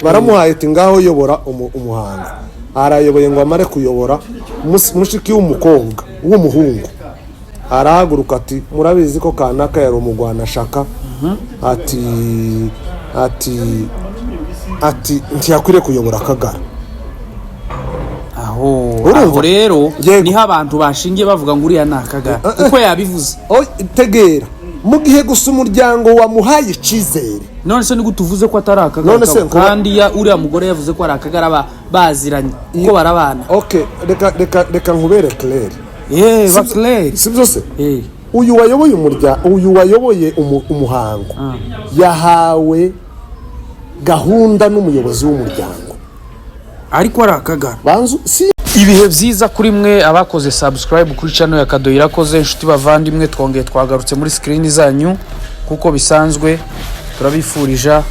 Baramuhaye ati: "Ngaho yobora umuhango." Arayoboye ngo amare kuyobora, mushiki w'umukobwa w'umuhungu arahaguruka ati: "Murabizi ko kanaka yari umugwanashaka," ati: "Ntiyakwiriye kuyobora Akagara." Aho Urumva? Aho rero Yego. niho abantu bashingiye bavuga ngo uriya ni Akagara kuko yabivuze. Oy, tegera, mu gihe gusa umuryango wamuhaye icyizere. None se nigute uvuze ko atari Akagara? None se Kandi uriya mugore yavuze ko ari Akagara, baziranye kuko barabana. OK, reka nkubere clair. Ba clair. Si byo se? Eh. Uyu wayoboye umuryango, uyu wayoboye umuhango yahawe gahunda n'umuyobozi w'umuryango. Ariko ari Akagara. Banzu si. Ibihe byiza kuri mwe abakoze subscribe kuri channel ya Kado Irakoze. Inshuti bavandimwe, twongeye twagarutse muri screen zanyu kuko bisanzwe. Turabifurija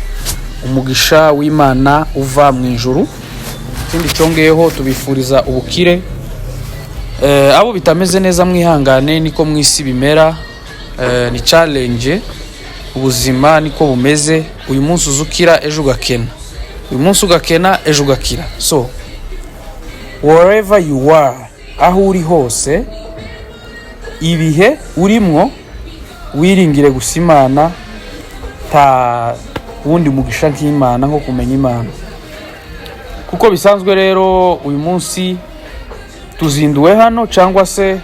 umugisha w'Imana uva mu ijuru. Ikindi cyongeyeho, tubifuriza ubukire. Abo bitameze neza mwihangane, niko mu isi bimera. Ni challenge, ubuzima niko bumeze. Uyu munsi uzukira, ejo ugakena, uyu munsi ugakena, ejo ugakira. So wherever you are, aho uri hose, ibihe urimwo, wiringire gusa Imana. Ta wundi mugisha nk'Imana, nko kumenya Imana. Kuko bisanzwe rero, uyu munsi tuzinduwe hano cyangwa se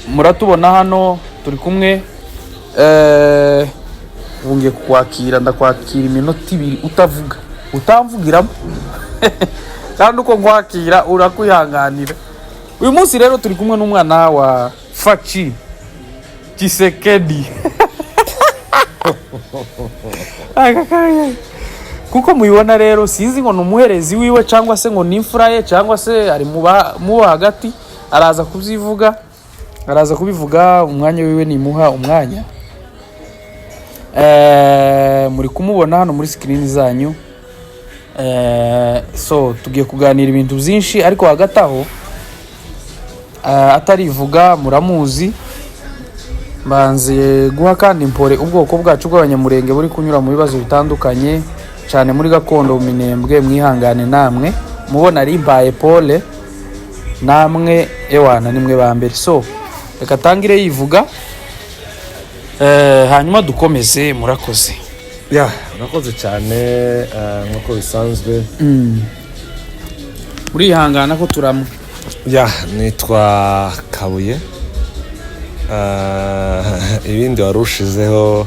muratubona hano turi kumwe. Ubu ngiye kukwakira, ndakwakira iminota 2 utavuga, utamvugiramo, kandi uko nkwakira urakwihanganira. Uyu munsi rero turi kumwe n'umwana wa Fatshi Tshisekedi. Aka kanya kuko mubibona rero, sinzi ngo ni umuherezi wiwe cyangwa se ngo ni imfura ye cyangwa se ari mu bo hagati. Araza kubyivuga, araza kubivuga umwanya wiwe nimuha umwanya. Muri kumubona hano muri screen zanyu. So tugiye kuganira ibintu byinshi, ariko hagati aho, atarivuga, muramuzi. Mbanze guha kandi impore ubwoko bwacu bw'Abanyamurenge buri kunyura mu bibazo bitandukanye cyane muri gakondo mu Minembwe. Mwihangane namwe, mubona ari mbaye pole namwe, ewana nimwe ba mbere. So reka tangire yivuga, hanyuma dukomeze. Murakoze. Ya, urakoze cyane. Nk'uko bisanzwe. Urihangana ko turamwe. Ya, nitwa Kabuye. Ibindi wari ushizeho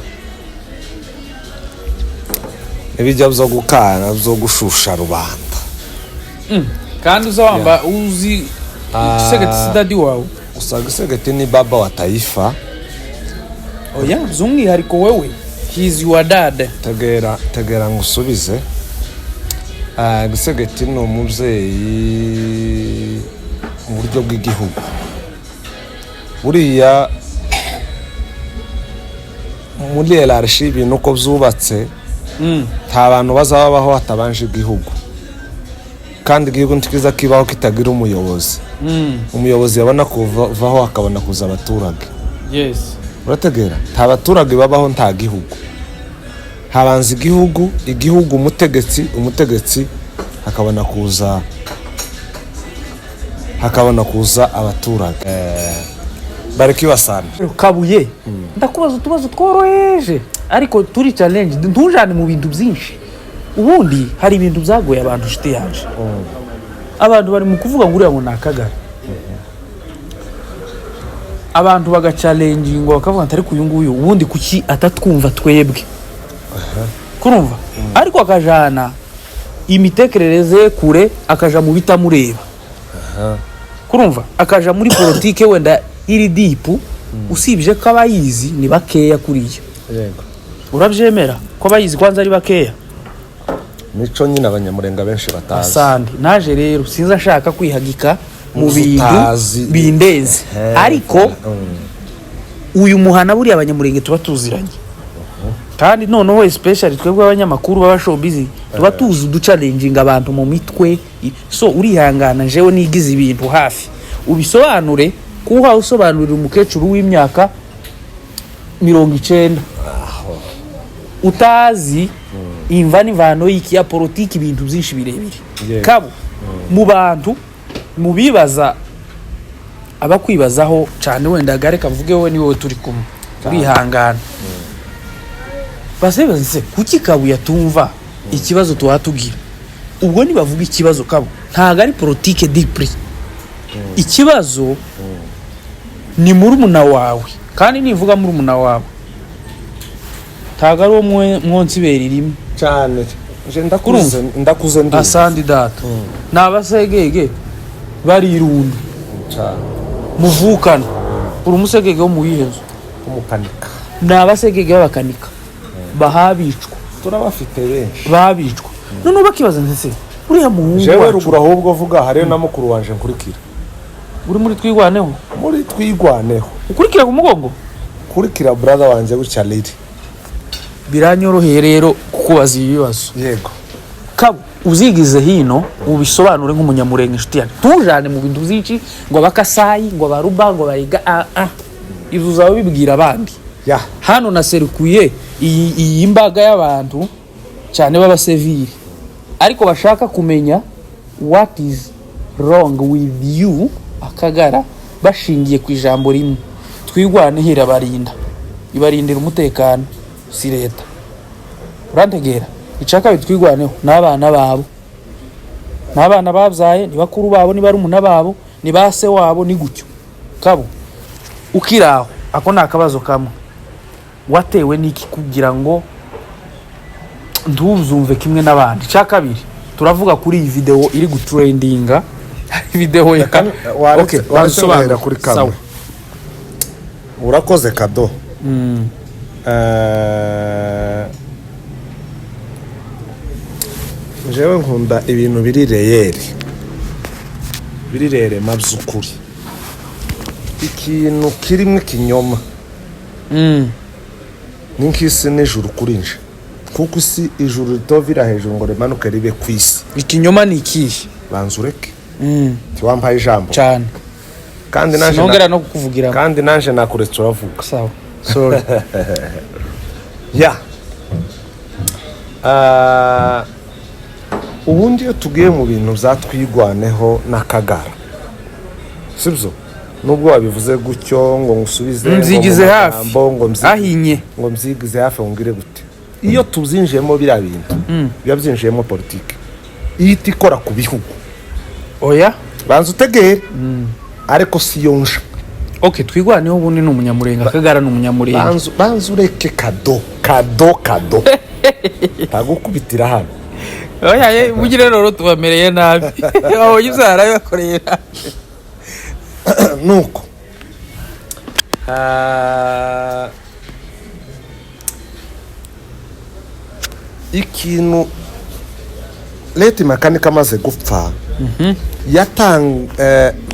n'ibijya byo gukana, byo gushusha rubanda. Kandi uza wamba uzi Tshisekedi si daddy wawe? Usanga Tshisekedi ni baba wa taifa. Oya, by'umwihariko wewe, he is your dad. Tegera, tegera ngo usubize. Tshisekedi ni umubyeyi mu buryo bw'igihugu. Buriya muri hiérarchie ibintu uko byubatse, nta bantu bazabaho hatabanje igihugu, kandi igihugu ntikiza kibaho kitagira umuyobozi. Umuyobozi yabona kuvaho, akabona kuza abaturage. Urategera? Nta baturage babaho nta gihugu. Habanza igihugu, igihugu umutegetsi, umutegetsi hakabona kuza abaturage. Bareke basana. Kabuye, ndakubaza utubazo tworoheje ariko turi challenge, ntujane mu bintu byinshi. Ubundi hari ibintu byagoye abantu, inshuti yaje. Abantu bari mu kuvuga ngo uriya ngo ni Akagara, abantu bagachallenginga bakavuga ati: "Ariko uyu nguyu ubundi kuki atatwumva twebwe?" Kurumva, ariko akajana imitekerereze ye kure, akaja mu bitamureba. Kurumva, akaja muri politike wenda iri deep, usibye ko abayizi ni bakeya kuriya. Yego. Urabyemera ko abayizi kwanza ari bakeya? Mico nyine Abanyamurenga benshi batazi. Asande naje rero sinzi ashaka kwihagika mu Uzi bintu utazi. bindenze. Ariko uyu muhana buriya Abanyamurenge tuba tuziranye, kandi noneho especially twebwe abanyamakuru baba showbiz tuba tuzi uduchallenginga abantu mu mitwe. So urihangana, jewe nigize ibintu hafi ubisobanure kuko usobanurira umukecuru w'imyaka 90 utazi. Imva n'imvano y'iki ya politiki, ibintu byinshi birebire. Yego. Kabo mu bantu mu bibaza, abakwibazaho cyane, wenda reka mvuge wowe, ni wowe turi kumwe, urihangana. Basebaza se kuki Kabuye atumva ikibazo tuba tugira? Ubwo nibavuga ikibazo, kabo ntabwo ari politike deeply. Ikibazo ni murumuna wawe, kandi nivuga murumuna wawe ntabwo ari uwo mwonsi ibere rimwe. Cyane, nje ndakuze, ndakuze, ndumva. Asandi data, ni abasegege barirunda. Cyane. Muvukana, uri umusegege wo mu yihe nzu? Umukanika. Ni abasegege b'abakanika bahabicwa. Turabafite benshi. Babicwa, noneho bakibaza ndetse uriya muhungu Jewe wacu ruguru ahubwo vuga, hariyo na mukuru wanje nkurikira. Uri muri Twigwaneho? Muri Twigwaneho. Ukurikira ku mugongo? Kurikira brother wanje gutya liri. Biranyoroheye rero kukubaza ibi bibazo. Yego. Kabo uzigize hino ubisobanure nk'umunyamurenge, inshuti yanjye, tujane mu bintu byinshi ngo abakasayi, ngo abaruba, ngo abarega, ah ah, ibyo uzaba ubibwira abandi. Hano naserukuye iyi mbaga y'abantu cyane b'abasivili, ariko bashaka kumenya what is wrong with you Akagara, bashingiye ku ijambo rimwe: Twigwaneho irabarinda, ibarindira umutekano, si leta. Urantegera? Icya kabiri, Twigwaneho n'abana babo, n'abana babyaye, ni bakuru babo, ni barumuna babo, ni ba se wabo, ni gutyo. Kabo ukiri aho, ako ni akabazo kamwe: watewe n'iki kugira ngo ntuzumve kimwe n'abandi? Icya kabiri, turavuga kuri iyi videwo iri gutrendinga, videwo ya Waretse Okay, waretse wabisobanura. guhera kuri kamwe. Sawa. Urakoze, Kado. Jewe nkunda ibintu biri réel, biri rerema by'ukuri. Ikintu kirimo ikinyoma ni nk'isi n'ijuru kuri nje, kuko isi ijuru ritovira hejuru ngo rimanuke ribe ku isi. Ikinyoma ni ikihe? Banza ureke, ntiwampaye ijambo. Cyane. Kandi naje Sinongera no kukuvugira. Kandi nanje nakuretse uravuga. Sawa, sorry. Ya. Ubundi iyo tugiye mu bintu bya Twigwaneho n'Akagara, sibyo? Nubwo wabivuze gutyo ngo ngusubize ngo mu Nzigize hafi. magambo, ngo Ahinye. ngo mbyigize hafi, ngo ngire gute, iyo tubyinjiyemo biriya bintu biba byinjiyemo politiki ihita ikora ku bihugu. Oya. Banza utegere, ariko si yo nja. Okay, Twigwaneho ubundi ni umunyamurenge, Akagara ni umunyamurenge. Banza ureke, Kado, Kado, Kado, ntagukubitira hano. Oya ye, mugire rero tubamereye nabi, wabonye ibyo yarabibakoreye nabi. Nuko ikintu late Makanika amaze gupfa,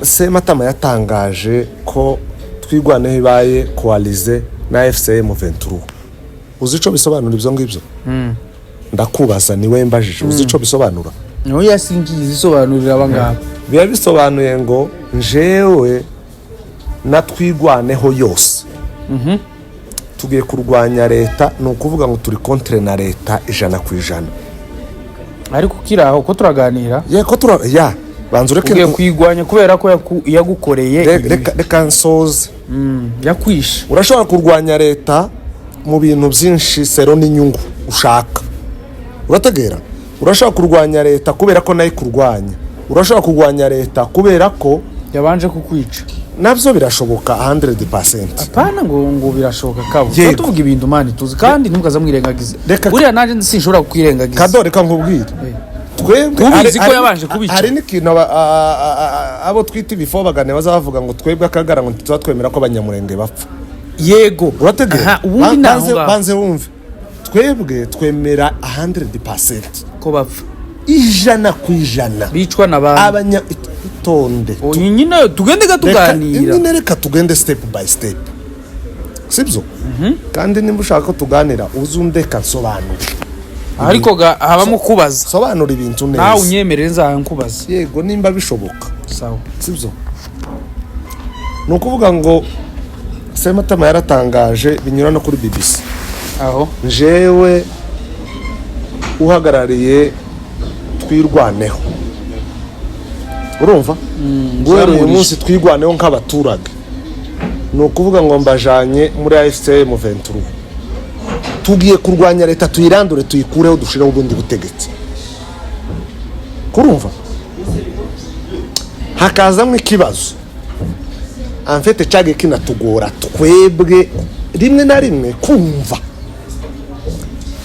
Sematama yatangaje ko Twigwaneho ibaye coalisée na AFC M23. Uzi ico bisobanura ibyo ngibyo? Ndakubaza, niwe mbajije, uzi ico bisobanura? Oya, singizi, isobanurira aba ngaba. Biba bisobanuye ngo njewe na Twigwaneho yose tugiye kurwanya leta, ni ukuvuga ngo turi contre na leta 100%. Ariko ukiri aho ko turaganira. Ye ko tura ya, banza ureke. Ugiye kuyigwanya kubera ko yagukoreye ibi. Reka nsoze. Yakwishe. Urashobora kurwanya leta mu bintu byinshi selon n'inyungu ushaka, urategera? Urashobora kurwanya leta kubera ko nayo ikurwanya, urashobora kurwanya leta kubera ko yabanje kukwica. Nabyo birashoboka 100%. Apana ngo birashoboka, kabo. Yego. Tuba tuvuga ibintu mani tuzi, kandi ntukaza mwirengagiza. Buriya nanjye sinshobora kukwirengagiza. Kado, reka nkubwire, twebwe Tubizi ko yabanje kubica. Hari n'ikintu abo twita ibifobagane bazavuga ngo twebwe Akagara ngo ntituba twemera ko Abanyamurenge bapfa. Yego. Urategera? Aha, ubundi ni aho ngaho. Banze wumve, twebwe twemera 100% ko bapfa. 100%. Bicwa na ba Abanya itonde. Oya, nyine tugende ga tuganira. Nyine reka tugende step by step, sibyo? Kandi nimba ushaka ko tuganira, uze undeka nsobanure. Ariko ga habamo kubaza. Sobanura ibintu Nawe neza. unyemerere nzaha nkubaza. Yego, nimba bishoboka. Sawa. Sibyo? Ni ukuvuga ngo Sematama yaratangaje, binyura no kuri BBC. Aho. Njewe Uhagarariye Twirwaneho, urumva, guhera uyu Zamurije. munsi Twirwaneho nk'abaturage, ni ukuvuga ngo mbajanye muri AFC M23, tugiye kurwanya leta, tuyirandure, tuyikureho, dushireho ubundi butegetsi. Kurumva hakazamo ikibazo en fait cyagiye kinatugora twebwe rimwe na rimwe kumva,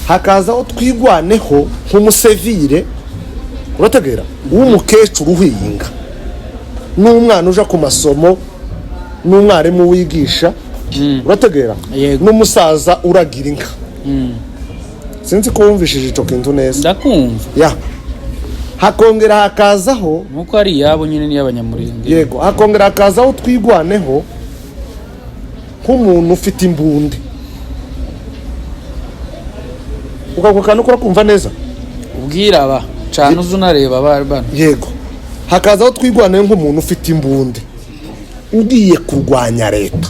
hakazaho Twirwaneho nk'umusevire, urategera, w'umukecuru uhinga n'umwana uja ku masomo n'umwarimu wigisha, urategera, Yego. n'umusaza uragira inka. Sinzi ko wumvishije ico kintu neza. Ndakumva. Ya, hakongera hakazaho Nkuko ari iyabo nyine n'iy'Abanyamurenge. Yego, hakongera hakazaho Twirwaneho nk'umuntu ufite imbunde. Ukako kantu kurakumva neza? Ubwira aba cyane, uzi unareba bano. Yego, hakazaho Twirwaneho nk'umuntu ufite imbunde ugiye kurwanya leta.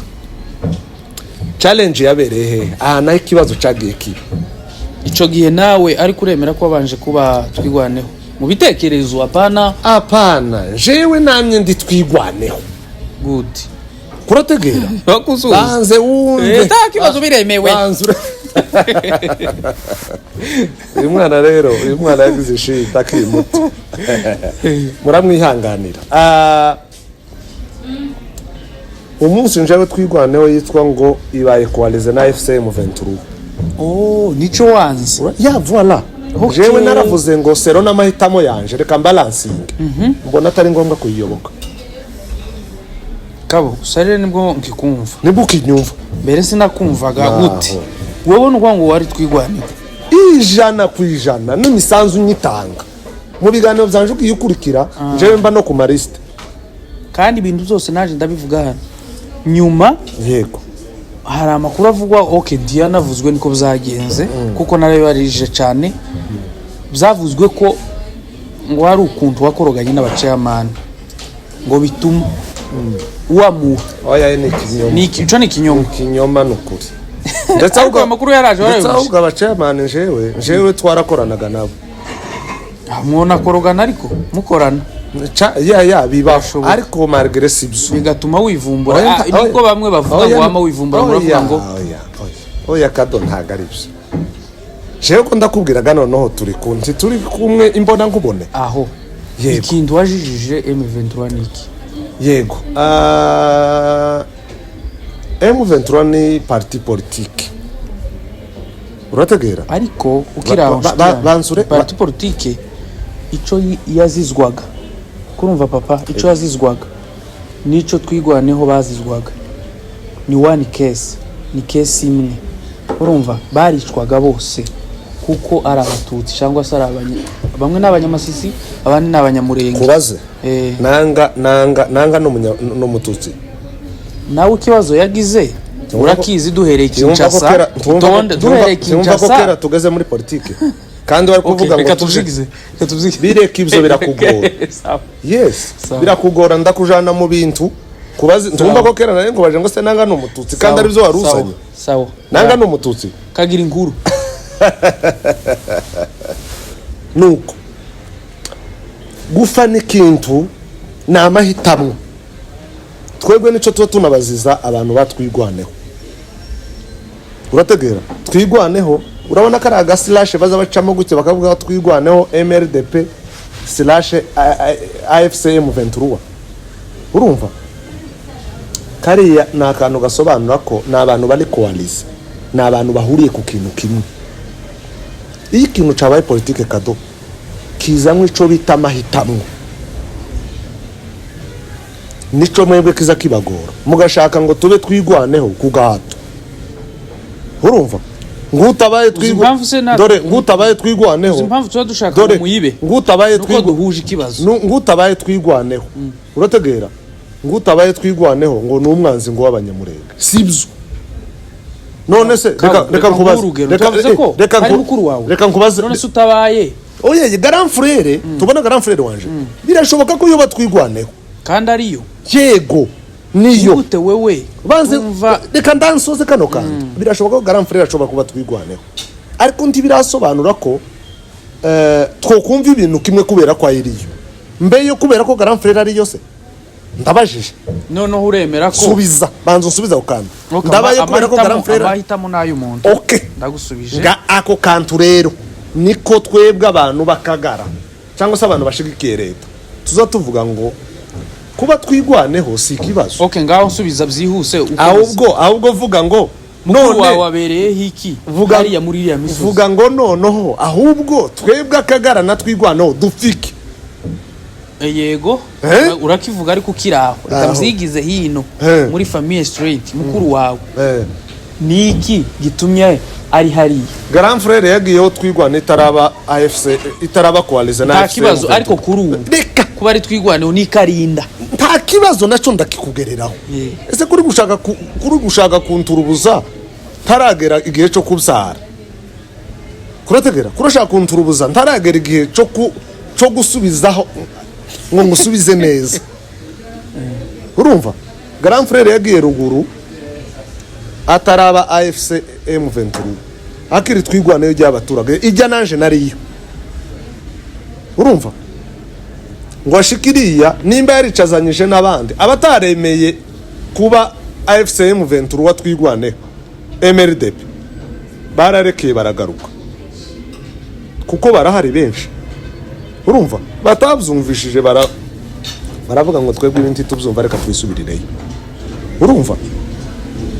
Challenge yabereye hehe? Aha naho ikibazo cyagiye kiba. Icyo gihe nawe ariko uremera ko wabanje kuba Twirwaneho mu bitekerezo, apana? Apana, jewe namye ndi Twirwaneho. Good. Kurategera? Bakuzuza. Banze wumve. Eh, nta kibazo, biremewe. Banze uyu mwana rero, uyu mwana yagize ishida akiri muto, muramwihanganira. Umunsi njewe Twirwaneho yitwa ngo ibaye coalisé na AFC M23, Oh, nicyo wanze. Ya, voilà. Okay. Jewe naravuze ngo selon n'amahitamo yanje, reka mbalansinge, mbona atari ngombwa kuyiyoboka. Kabo gusa rero nibwo nkikumva. Nibwo ukinyumva. Mbere sinakumvaga. Naho. Gute wowe ni ukuvuga ngo wari Twirwaneho? 100%, n'imisanzu nyitanga mu biganiro byanje ugiye ukurikira, jewe mba no ku malisite. Kandi ibintu byose naje ndabivuga hano nyuma. Yego. Hari amakuru avugwa, ok, Diana avuzwe niko byagenze, kuko narabibarije cyane. Byavuzwe ko ngo hari ukuntu wakoroganye n'abaceyamani ngo bituma wamuha. Oya, ni ikinyoma. Ico ni ikinyoma. Ikinyoma ni ukuri, ndetse Ariko ayo makuru yaraje, ndetse warayumvise? Ahubwo abaceyamani jewe twarakoranaga nabo. Mwona korogana ariko mukorana. Ya, bibaho. Birashoboka. Ariko malgré si byo. Bigatuma wivumbura. Oya, Nibwo oya. bamwe bavuga Oya, ngo wama wivumbura, ngo uravuga oya, ngo oya, oya. Oya kado, ntabwo ari byo. Jewe ko ndakubwiraga, noneho turi kumwe, ntituri kumwe imbona nkubone. Aho. Yego. Ikintu wajijije M23 ni iki? Yego. M23 ni parti politique, urategera? Ariko ukiri aho, nshuti yanjye, parti politique ico yazizwaga, kurumva papa, ico yazizwaga nico Twirwaneho bazizwaga ni one case, ni case imwe. Urumva baricwaga bose kuko ari Abatutsi cyangwa se ari abanya, bamwe ni Abanyamasisi, abandi ni Abanyamurenge. Kubaze. Eh. Nanga n'Umututsi. Nawe ikibazo yagize urakizi, duhereye Ntiwumva ko Kinshasa. Tonde, duhereye ntiwumva ko Kinshasa. kera tugeze muri politike kandi wari Okay, kuvuga ngo reka tuje tubyigize, reka tubyigize. Bireka ibyo, birakugora. Sawa. Yes. Sawa. Birakugora, ndakujana mu bintu kubaze. Ntiwumva ko kera nari nkubaje ngo se Nanga ni Umututsi, kandi Sawa, aribyo wari uzanye? Sawa. Nanga ni Umututsi. Kagira inkuru. Nuko gufa n'ikintu ni amahitamo. Twebwe nicyo tuba tunabaziza abantu batwigwaneho, urategera? Twirwaneho, urabona ko ari agasilashe baza bacamo gutya bakavuga Twirwaneho MRDP slash AFC M23. Urumva kariya ni akantu gasobanura ko ni abantu bari coalisé, ni abantu bahuriye ku kintu kimwe. Iyo ikintu cyabaye politike kado, kizanywe ico bita amahitamo, nico mwebwe kiza kibagora, mugashaka ngo tube Twirwaneho ku gahato. Urumva ngutabaye Impamvu se dore ngutabaye Twirwaneho. Uzi impamvu tuba dushaka Dore ngo muyibe? ngutabaye Nuko duhuje ikibazo. Ngutabaye Twirwaneho, urategera, ngutabaye Twirwaneho ngo ni umwanzi ngo w'Abanyamurenge, sibyo? None se reka nguhe nkubaze. urugero. Reka Twavuze ko reka ari mukuru wawe. Reka nkubaze. None se utabaye? Oye, grand frère, tubona grand frère wanje, birashoboka ko yoba Twirwaneho. Kandi ariyo. Yego, niyo. Gute wewe Banze umva? Reka ndansoze kano kantu. Birashoboka ko grand frère ashobora kuba Twirwaneho, ariko ntibirasobanura ko Twokumva ibintu kimwe kubera ko ayiriyo, mbe yo kubera ko grand frère ariyo se? Ndabajije. Noneho uremera ko Subiza, banza usubize ako kantu. Okay, Ndabaye kubera ko amahitamo- grand frère amahitamo ni ay'umuntu. Okay. Ndagusubije. Nga ako kantu rero niko twebwe abantu bakagara cyangwa se abantu bashigikiye leta tuza tuvuga ngo kuba twigwaneho si ikibazo. Okay, ngaho nsubiza byihuse, ukomeze. Ahubwo vuga ngo Mukuru none wawe wabereyeho iki Vuga- hariya muri iriya misozi? Vuga ngo noneho ahubwo twebwe akagara na twigwaneho dupfike. Yego. Eh? Urakivuga ariko ukiri aho, reka Aho. mvyigize hino. Eh. Muri famille straight, mukuru wawe Eh. ni iki gitumye ari hariya? Grand frère yagiyeho twigwana itaraba AFC, itaraba coalition na Nta AFC. kibazo, M23. ariko kuri ubu Reka. kuba ari twigwaneho ni ikarinda. Nta kibazo, nacyo ndakikugereraho. Yeah. Ese kuri gushaka kunturubuza ntaragera igihe cyo kubyara? Kurategera kurashaka kunturubuza ntaragera igihe cyo gusubizaho ngo ngusubize neza. Urumva, grand frère yagiye ruguru ataraba AFC M23, akiri twigwaneyo ry'abaturage, ijya nanje nariyo. Urumva ngo ashikiriya nimba yaricazanyije n'abandi abataremeye kuba AFC M23 twigwaneho MRDP, bararekeye baragaruka kuko barahari benshi. Urumva, batabyumvishije baravuga ngo twebwe ibintu tubyumva, reka twisubirireyo. Urumva,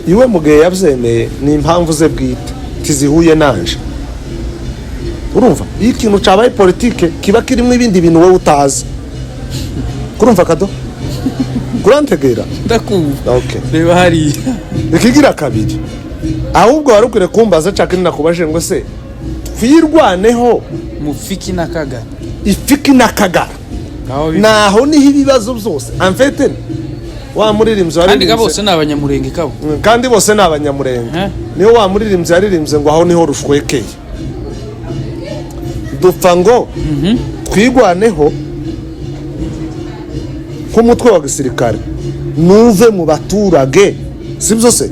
iwe mu gihe yabyemeye ni impamvu ze bwite tizihuye nanje. Urumva, iyo ikintu cyabaye politike kiba kirimo ibindi bintu wowe utazi. Kurumva kado kurantegera? Ndakumva. Okay. Reba hariya. Ikigira kabiri, ahubwo wari ukwiriye kumbaza caka nakubaje ngo se twirwaneho Mufiki n'akagara. Ifiki n'akagara. Ngaho Naho niho ibibazo byose amfete wa muririmbyi Kandi ga waririmbye. bose ni abanyamurenge kabo. Kandi bose ni abanyamurenge. Eh. Niyo wa muririmbyi yaririmbye ngo aho niho rushwekeye dupfa ngo twigwaneho nk'umutwe wa gisirikare nuve mu baturage, sibyo se?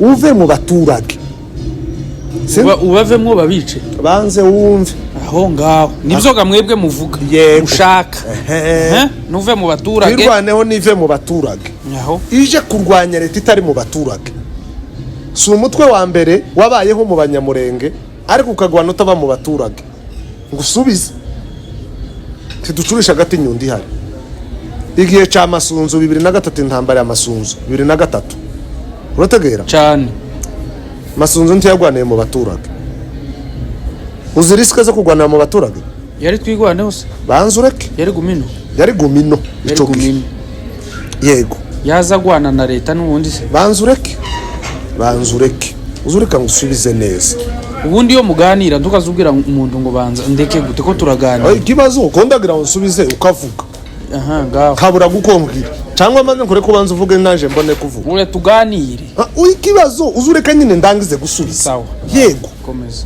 Uve mu baturage. Ubavemwo babice. Banze wumve. Aho ngaho nibyo ga mwebwe muvuga. Yego. Mushaka. Ehe. Eh? Nuve mu baturage. Twirwaneho nive mu baturage, Aho ije kurwanya leta itari mu baturage. Si umutwe wa mbere wabayeho mu banyamurenge, ariko ukagwana utaba mu baturage. Ngo usubize, ntiducurisha agati inyundo ihari. Igihe cya Masunzu 2003, intambara ya Masunzu 2003, urategera? Cyane. Masunzu ntiyagwaniye mu baturage. Uzi risque zo kurwanira mu baturage? Yari twigwaneho se? Banza ureke. Yari gumino. Yari gumino. Yari Ico gihe. gumino. Yego. Yaza agwana na leta n'ubundi se? Banza ureke, banza ureke, uzureka ngo usubize neza. Ubundi iyo muganira ntukazubwira umuntu ngo banza ndeke gute ko turaganira. Oya, ikibazo ukondagira ngo nsubize ukavuga. Aha ngaho. Nkabura gukombwira cyangwa maze nkore ko ubanza uvuge naje mbone kuvuga. Mure tuganire. Ah, oya, ikibazo uzureka nyine ndangize gusubiza. Sawa. Yego. Komeza.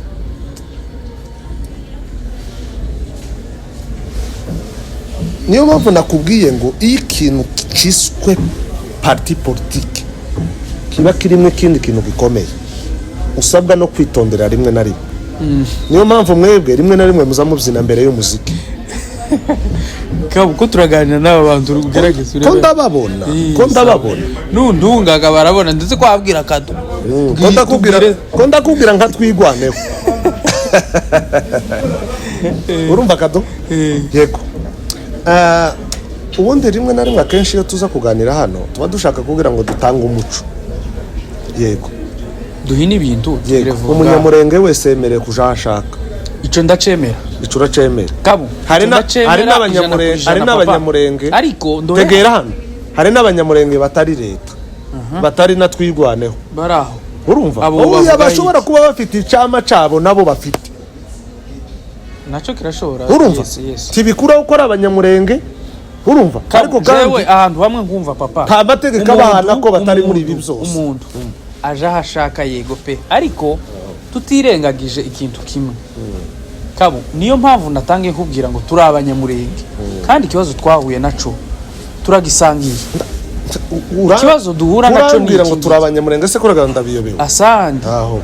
Niyo mpamvu nakubwiye ngo iyo ikintu cyiswe parti politike kiba kirimo ikindi kintu gikomeye usabwa no kwitondera rimwe na rimwe. Niyo mpamvu mwebwe rimwe na rimwe muza mubyina mbere y'umuziki. Kabo ko turaganira n'aba bantu ugerageza Ko ndababona, ko ndababona. Nundungaga barabona ndetse ko wabwira kado. Ko ndakubwira nka twigwaneho. Urumva kado? Yego. Ubundi rimwe na rimwe akenshi iyo tuza kuganira hano tuba dushaka kugira ngo dutange umuco. Yego. Duhine ibintu tugire Yego. vuba. Umunyamurenge wese yemerewe kuja aho ashaka. Ico ndacemera. Ico uracemera? Kabo. Hari Ico ndacemera 100%, hari papa. n'abanyamurenge. Ariko ndohe. Tegera hano, hari n'abanyamurenge batari leta, batari na twigwaneho. Baraho. Urumva? Abo Oya, bavuga bashobora iki? kuba bafite icama cabo nabo bafite. Naco kirashobora. Urumva? Yes. Tibikuraho ko ari abanyamurenge. Urumva? Ariko kandi Jewe ahantu hamwe nkumva papa. nta mategeko abahana ko batari muri ibi byose. Umuntu aje aho ashaka, yego pe, ariko tutirengagije ikintu kimwe kabo, niyo mpamvu natangiye nkubwira ngo turi abanyamurenge kandi ikibazo twahuye naco turagisangiye. Ikibazo duhura naco ni Urambwira ngo iki turi abanyamurenge se? Kuraga ndabiyobewe. Asandi. Aho.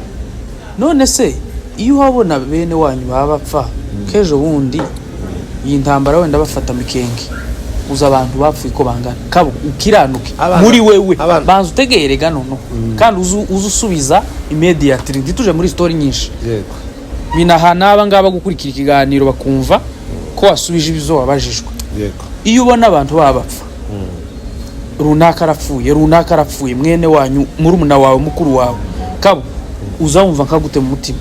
None se Iyo uhabona bene wanyu baba bapfa k'ejo bundi iyi ntambara wenda bafata Mikenge, uzi abantu bapfuye ko bangana? Kabo ukiranuke. Muri wewe. Banza utegere noneho kandi uze usubiza immediately, ntituje muri story nyinshi. Yego. Minaha n'aba ngaba gukurikira ikiganiro bakumva ko wasubije ibizo wabajijwe. Yego. Iyo ubona abantu baba bapfa, runaka arapfuye, runaka arapfuye, mwene wanyu, murumuna wawe, mukuru wawe, kabo uza wumva nkagute mu mutima?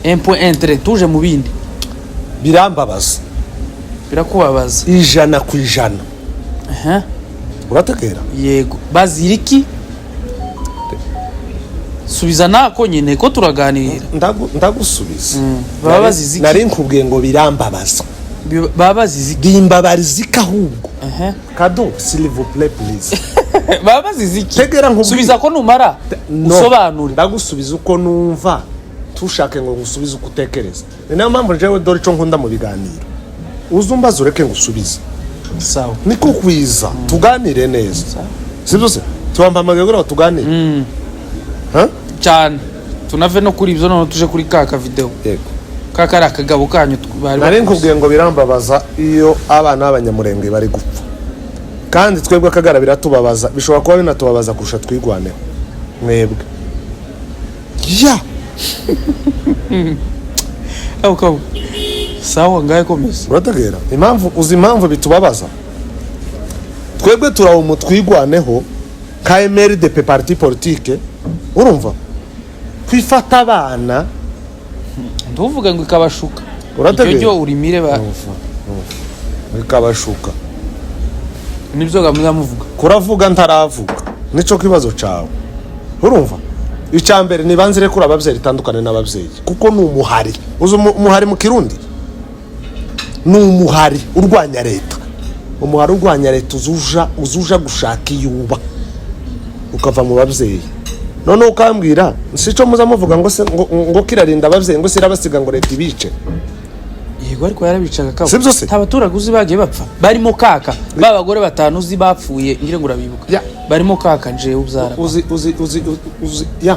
Un point entre tuje mu bindi. Birambabaza. Birakubabaza? 100%. Aha. Urategera? Yego, bazira iki? Subiza nako nyine ko turaganira. Ndagusubiza. Baba bazize iki? Nari nkubwiye ngo birambabaza. Baba bazize iki? Bimbabariza iki ahubwo? Aha. Kado, s'il vous plaît, please. Baba bazize iki? Tegera nkubwire. Subiza ko numara No. usobanure. Ndagusubiza uko numva, tushake ngo ngusubize uko utekereza. Ni nayo mpamvu njyewe dore ico nkunda mu biganiro: uzumbaza ureke ngusubize. Sawa. Niko kwiza tuganire neza, sibyo se? Tuwampamagaye kugira ngo tuganire. Ha? Cyane, tunave no kuri ibyo noneho tuje kuri ka kavideo. Yego. Ka kari akagabo kanyu bari Nari bakuze. nkubwiye ngo birambabaza iyo abana b'Abanyamurenge bari gupfa, kandi twebwe Akagara biratubabaza, bishobora kuba binatubabaza kurusha Twigwaneho mwebwe ya. Kabo, kabo, sawa, ngahe komeza. Urategera impamvu? Uzi impamvu bitubabaza? Twebwe turawo mu Twigwaneho ka MRDP, parti politique, urumva kwifata abana. Ntuvuge ngo ikabashuka. Urategera? Icyo ryo urimire ba. Bikabashuka. Nibyo gamuza muvuga. Kuravuga ntaravuga, nico kibazo cawe. Urumva, icya mbere nibanze rekura ababyeyi, itandukane n'ababyeyi, kuko ni umuhari. Uzi umuhari mu Kirundi? Ni umuhari urwanya leta. Umuhari urwanya leta uzuja gushaka iyuba ukava mu babyeyi. Noneho ukambwira sico muza muvuga ngo se ngo kirarinda ababyeyi, ngo se irabasiga ngo leta ibice. Yego, ariko yarabicaga, kabo. Sibyo se? Nta baturage uzi bagiye bapfa barimo kaka ba bagore batanu uzi bapfuye, ngira ngo urabibuka. Ya. Barimo kaka njewe ubyara. Uzi ya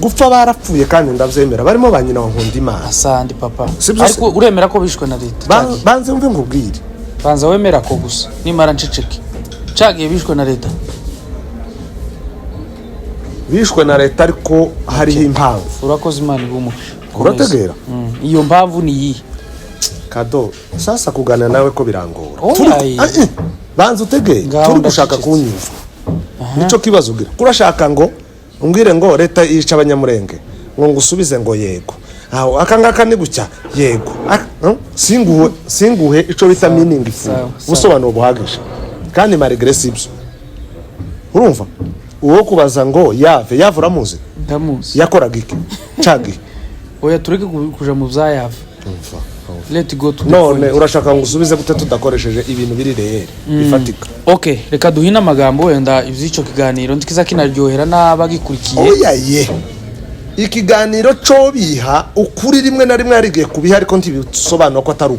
gupfa barapfuye, kandi ndabyemera, barimo ba nyina wa Nkundimana. Asandi papa. Sibyo se? Ariko uremera ko bishwe na leta? Cagiye. Banze mve nkubwire. Banza wemera ko gusa nimara nceceke, cagiye bishwe na leta. Bishwe na leta, ariko hariho impamvu. Urakoze, Imana iguhe umugisha. Urategera? Iyo mpamvu ni iyihe? Kado, sasa kuganira nawe ko birangora. Oya, ye. Ah, eh, banza utegeye. Ngaho Turi gushaka ndacecetse. kunyumva, nico kibazo ugira. Kurashaka ngo umbwire ngo leta yica Abanyamurenge, ngo ngusubize ngo yego, aho aka ngaka ni gucya, yego. Singuhe ico bita meaningful Sawa, sawa. ubusobanuro buhagije, kandi malgré sibyo. Urumva, uwo kubaza ngo yave uramuzi? Ndamuzi. Yakoraga iki cagi? Oya, tureke kuja mu byayava. Let go to the None point. urashaka ngo usubize gute tudakoresheje ibintu biri réel, bifatika? Okay, reka duhine amagambo, wenda iby'icyo kiganiro ntikiza kinaryohera n'abagikurikiye. Oya ye, ikiganiro co biha ukuri rimwe na rimwe yarigiye kubiha, ariko ntibisobanura ko atari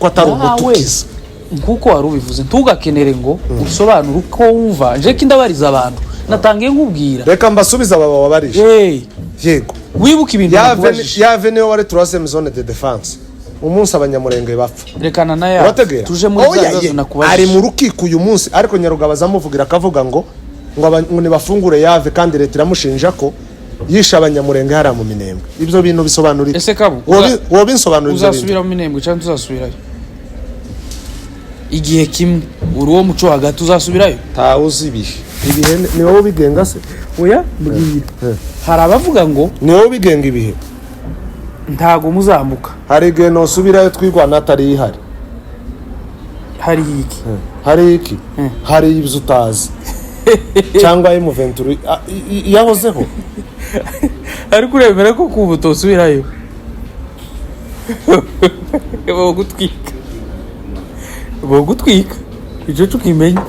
Nawe, umutukiza. Nkuko wari ubivuze, ntugakenere ngo usobanure uko wumva. Nje ko indabariza abantu natangiye nkubwira. Reka mbasubize aba bababarije. Hey, Yego. wibuke ibintu Yave nakubajije. Yave niwe wari troisième zone de défense umunsi Abanyamurenge bapfa. Rekana na ya Urategera? tuje muri Oya za bibazo ye, ari nakubajije. mu rukiko uyu munsi, ariko Nyarugabo azamuvugira akavuga ngo nibafungure Yave, kandi leta iramushinja ko yishe Abanyamurenge hariya mu Minembwe. Ibyo bintu bisobanura iki? Ese kabo Wowe binsobanura ibyo bintu? Uzasubira mu Minembwe cyangwa tuzasubirayo igihe kimwe? Uri uwo muco hagati, uzasubirayo? Ntawe uzi ibihe. Ibihe ni wowe ubigenga se? Oya, mbwira. Hari abavuga ngo Ni wowe ubigenga ibihe? Ntago muzambuka. Hari igihe nosubirayo Twigwana atari ihari. Hari iki? Hari iki? Hari ibyo utazi, cyangwa M23 yahozeho. Ariko uremera ko kuba utosubirayo bogutwika, bogutwika, icyo tukimenya.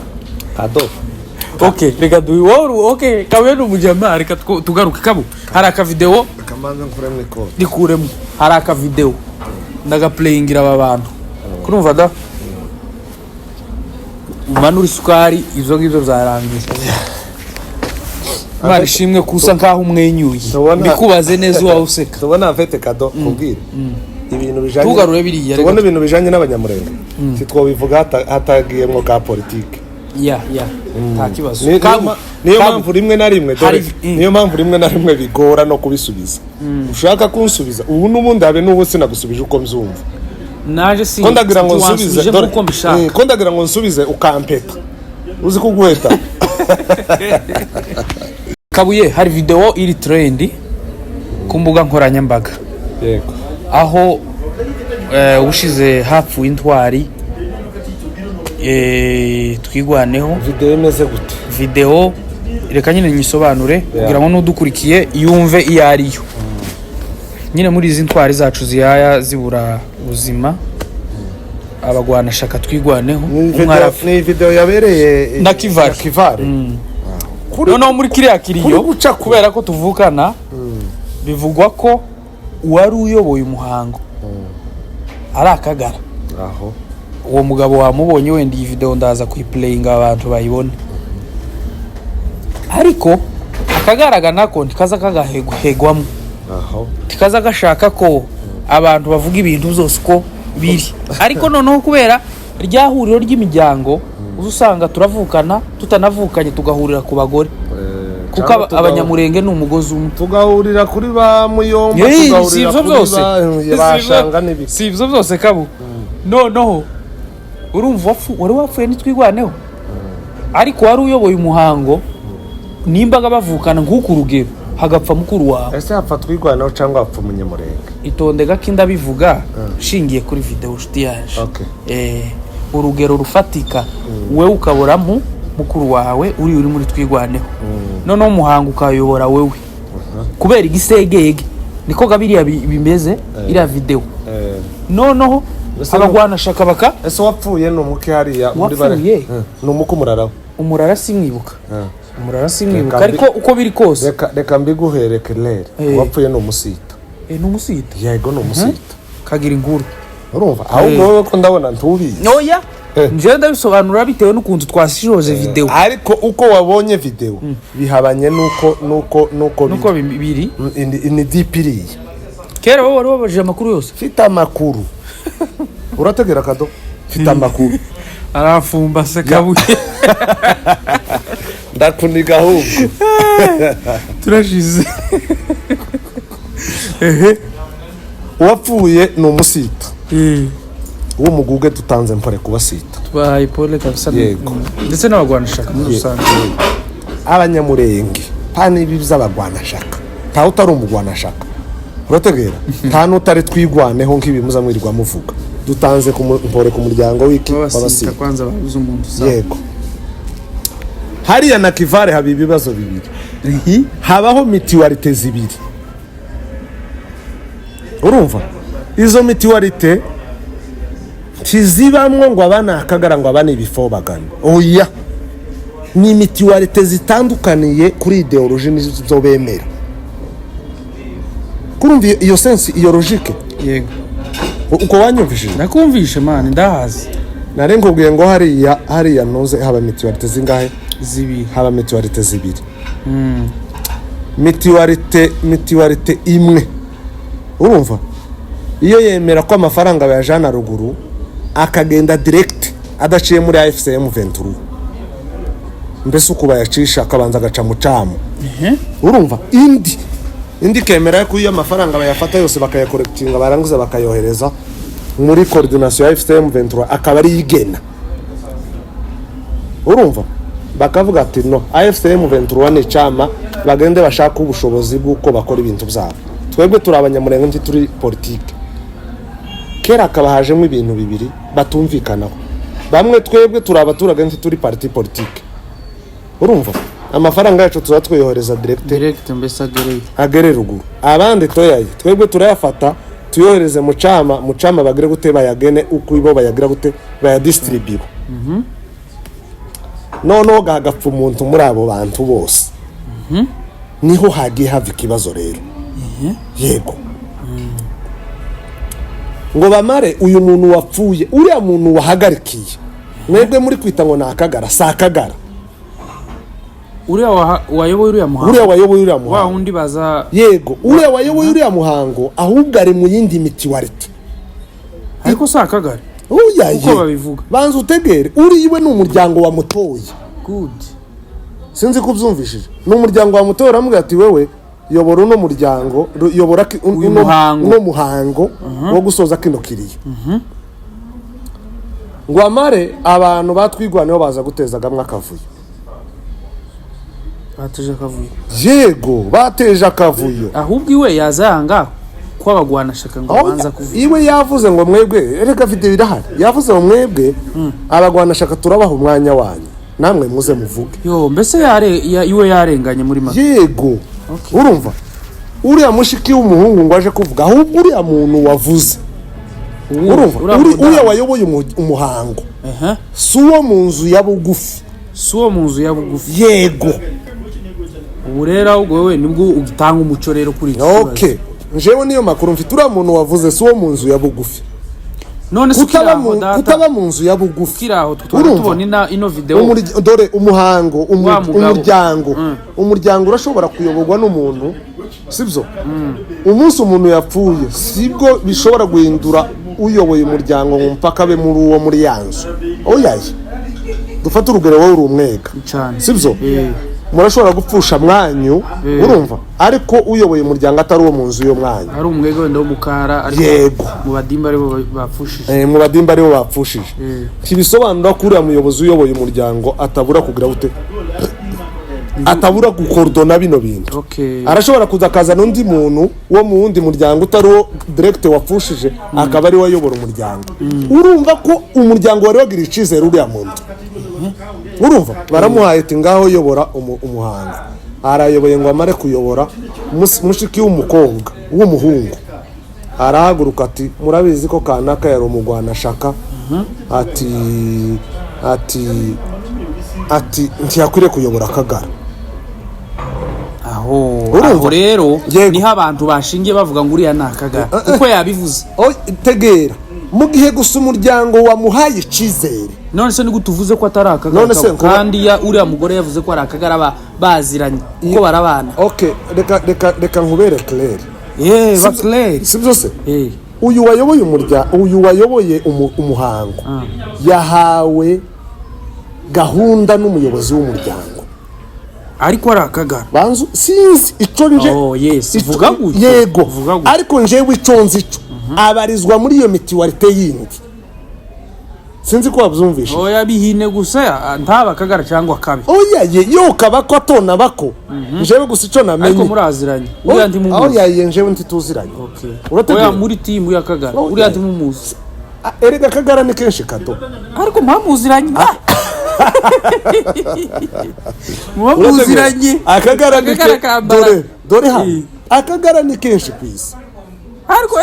Ado. Okay, reka duhe wowe. Okay, kabe ni umujama, reka tugaruke. Kabo, hari akavideo. Kamanza nkuremo ikote. Ndikuremo. Hari akavideo ndagaplayingira aba bantu, kurumva da umanura isukari, ibyo ngibyo byarangiye. Imana ishimwe kusa nkaho umwenyuye. Mbikubaze neza, uwawe useka. Tubona mfite kado kubwira ibintu bijanye Tugarure biriya, reka. Tubona ibintu bijanye n'Abanyamurenge, sitwobivuga hatagiyemwo ka politike. Ya, nta kibazo. Niyo mpamvu rimwe na rimwe dore Hari- niyo mpamvu rimwe na rimwe bigora no kubisubiza. Ushaka kunsubiza ubu n'ubundi, habe n'ubu sinagusubije uko mbyumva. Naje si Ko ndagira ngo nsubize ntiwansubije dore nk'uko mbishaka. Ko ndagira ngo nsubize ukampeta, uzi kuguheta. Kabuye, hari video iri trend ku mbuga nkoranyambaga aho ubushize hapfuye intwari, Twigwaneho. Video imeze gute? Video reka nyine nyisobanure kugira ngo n'udukurikiye yumve iyo ariyo. Nyine muri izi ntwari zacu zihaya zibura ubuzima, abagwanashaka Twigwaneho, Ni umwe video, arapfa. ni video yabereye Na Kivale. Na Kivale. Kuri Noneho muri kiriya kuri kiriyo, guca kubera ko tuvukana, bivugwa ko uwari uyoboye umuhango ari Akagara. Aho. Uwo mugabo wamubonye wenda, iyi video ndaza kuyiplayinga abantu bayibone, ariko akagaragara nako ntikaza kagahegwamo, Aho. tikaza gashaka ko abantu bavuga ibintu byose uko biri. Ariko noneho kubera rya huriro ry'imiryango, uza usanga turavukana tutanavukanye, tugahurira ku bagore, kuko Cyangwa Abanyamurenge ni umugozi umwe. Tugahurira kuri ba Muyomba, Hey, si tugahurira ibyo kuri byose. ba Bashanga n'ibiki. Si ibyo byose kabu. Noneho urumva wari wapfuye ntitwigwaneho, ariko wari uyoboye umuhango nimbaga bavukana, nk'uku urugero hagapfa mukuru wawe. Ese hapfa Twigwanaho cyangwa hapfa Umunyamurenge? Itonde gake, ndabivuga nshingiye kuri video, nshuti yaje. Okay. Urugero rufatika, wewe ukaburamo mukuru wawe uri muri Twigwaneho, noneho umuhango ukayobora wewe kubera igisegege, niko biriya bimeze iriya video. Noneho abagwanashaka baka Ese wapfuye ni umuke hariya muri bare? Uwapfuye? Ni umuke umuraraho? Umurara simwibuka, umurara simwibuka. Reka Ariko uko biri kose, Reka mbiguhere rere. Uwapfuye ni umusita. Ni umusita? Yego, ni umusita. Kagira inkuru. Urumva ahubwo wowe ko ndabona ntubizi. Oya, njyewe ndabisobanura bitewe n'ukuntu twashishoje video. Ariko uko wabonye video bihabanye nuko nuko biri. Ni dipiriye. Kera wowe wari wabajije amakuru yose. Mfite amakuru, urategera kado, mfite amakuru. Arafumba se Kabuye? Ndakuniga ahubwo. Turashize. Uwapfuye ni umusita w'umuguge, tutanze mpore kubasita. Tubahaye pole kabisa. Yego. Ndetse n'abagwanashaka muri rusange. Abanyamurenge nta n'ibi by'abagwanashaka, ntawe utari umugwanashaka, urategera, nta n'utari Twigwaneho nk'ibi muza mwirirwa muvuga. Dutanze mpore ku muryango w'iki? Babasita. W'abasita. Kwanza babuze umuntu usaba. Yego, hariya na Kivare haba ibibazo bibiri, habaho mutualité zibiri. Urumva izo mutualité ntizibamwo ngo aba ni Akagara, ngo aba ni ibifobagana, oya, ni mutualité zitandukaniye kuri idéologie n'izo bemera. Kurumva iyo sens, iyo logique? Yego. Uko wanyumvishije? Nakumvishe man, ndahazi. Nari nkubwiye ngo hariya ntuze haba mutualité zingahe? Zibiri. Haba mutualité zibiri. Mutualité imwe, urumva, iyo yemera ko amafaranga bayajana ruguru akagenda direct adaciye muri AFC M23, mbese uko bayacisha akabanza agaca mu camu. Urumva indi ikemera ko iyo amafaranga bayafata yose bakayakorekitinga, barangiza bakayohereza muri coordination ya AFC M23, akaba ari igena. Urumva bakavuga ati: "No, AFC M23 ni icama, bagende bashaka ubushobozi bw'uko bakora ibintu byabo, twebwe turi Abanyamurenge, ntituri politike." Kera hakaba hajemo ibintu bibiri batumvikanaho. Bamwe: "Twebwe turi abaturage, ntituri parti politique." Urumva amafaranga yacu tuba twiyohereza direct. Direct mbese agereye. Agere ruguru. Abandi: "Toyaye, twebwe turayafata tuyohereze mu cama, mu cama bagire gute, bayagene uko ibo bayagira gute, bayadistribue." Noneho gahagapfa umuntu muri abo bantu bose, niho hagiye hava ikibazo rero. Yego, ngo bamare uyu muntu wapfuye, uriya muntu wahagarikiye mwebwe muri kwita ngo ni Akagara, si Akagara. Uriya wayoboye uriya muhango? Uriya wayoboye uriya Wa muhango. wundi baza? Yego, uriya wayoboye uriya muhango, ahubwo ari mu yindi mutualité. Ariko si akagari? Oya. Uko Ye. babivuga. Banza utegere, uriya we ni umuryango wamutoye. Good. Sinzi ko ubyumvishije. Ni umuryango wamutoye, uramubwira ati: "Wewe yobora uno muryango, yobora Uyu muhango. uno muhango wo gusoza kino kiriyo." Ngo amare, abantu batwigwaneho baza gutezagamwe akavuyo. Bateje akavuyo? Yego, bateje akavuyo. Ahubwo iwe yaza yanga ko abagwanashaka ngo Aho banza kuvuga. Iwe yavuze ngo: "Mwebwe reka video irahari." Yavuze ngo: "Mwebwe abagwanashaka turabaha umwanya wanyu, namwe muze muvuge." Yo, mbese iwe yarenganye muri make? Yego. Urumva uriya mushiki w'umuhungu ngo aje kuvuga, ahubwo uriya muntu wavuze, urumva, Uriya mudamu. Uriya wayoboye umuhango si uwo mu nzu ya bugufi. Si uwo mu nzu ya bugufi? Yego. Ubu rero ahubwo wowe nibwo ugitanga umuco rero kuri iki kibazo. Okay, njewe niyo makuru mfite. Uriya muntu wavuze si uwo mu nzu ya bugufi. None se ukiri Kutaba aho, mu data, kutaba mu nzu ya bugufi, ukiri aho, twari Urumva? tubona ino video. Dore umuhango Wa mugabo. umuryango umuryango urashobora kuyoborwa n'umuntu, sibyo? Umunsi umuntu yapfuye, sibwo bishobora guhindura uyoboye umuryango ngo mpaka abe muri uwo muri ya nzu. Oyaye, dufate urugero, wowe uri umwega, Cyane. sibyo? Eh. Murashobora gupfusha mwanyu, urumva, ariko uyoboye umuryango atari uwo mu nzu yo mwanyu. Ari umwega wenda w'umukara, ariko Yego. mu badimba aribo bapfushije. Mu badimba aribo bapfushije, ntibisobanura ko uriya muyobozi uyoboye umuryango atabura kugira bute, atabura gukorodona bino bintu. Arashobora kuza akazana undi muntu wo mu wundi muryango utari uwo direct wapfushije, akaba ari we ayobora umuryango. Urumva ko umuryango wari wagiriye icyizere uriya muntu, urumva, baramuhaye ati: "Ngaho yobora umuhango." Arayoboye, ngo amare kuyobora, mushiki w'umukobwa w'umuhungu arahaguruka ati: "Murabizi ko kanaka yari umugwanashaka," ati: "Ntiyakwiriye kuyobora Akagara." Aho Urumva? Aho rero Yego. niho abantu bashingiye bavuga ngo uriya ni akagara kuko yabivuze. Oh, tegera, mu gihe gusa umuryango wamuhaye icyizere. None se nigute uvuze ko atari akagara? None se Kandi uriya mugore yavuze ko ari akagara, baziranye kuko barabana. Okay, reka nkubere clair. Yeee, ba clair. Si byo se? Eh. Uyu wayoboye umuryango, uyu wayoboye umuhango yahawe gahunda n'umuyobozi w'umuryango. Ariko ari akagara. Banzu sinzi icyo nje. Oh, yes. Vuga gutyo. Yego. Vuga gutyo. Ariko njewe icyo nzi cyo, abarizwa muri iyo mutualité yindi. Sinzi ko wabyumvishe. Oya, bihine gusa, ntaba akagara cyangwa akabi. Oya ye, yo kaba ko atona bako, njewe gusa icyo namenye. Ariko muraziranye, uriya ntimumuzi? Oya ye, njewe ntituziranye. Okay. Urategera? Oya, muri timu y'akagara. Oh, Uriya yeah. ntimumuzi? Ah, erega akagara ni kenshi kato. Ariko muba muziranye, muba muziranye. Akagara ni Akagara kambara. Dore hano. Eh. Akagara ni kenshi ku isi. Ariko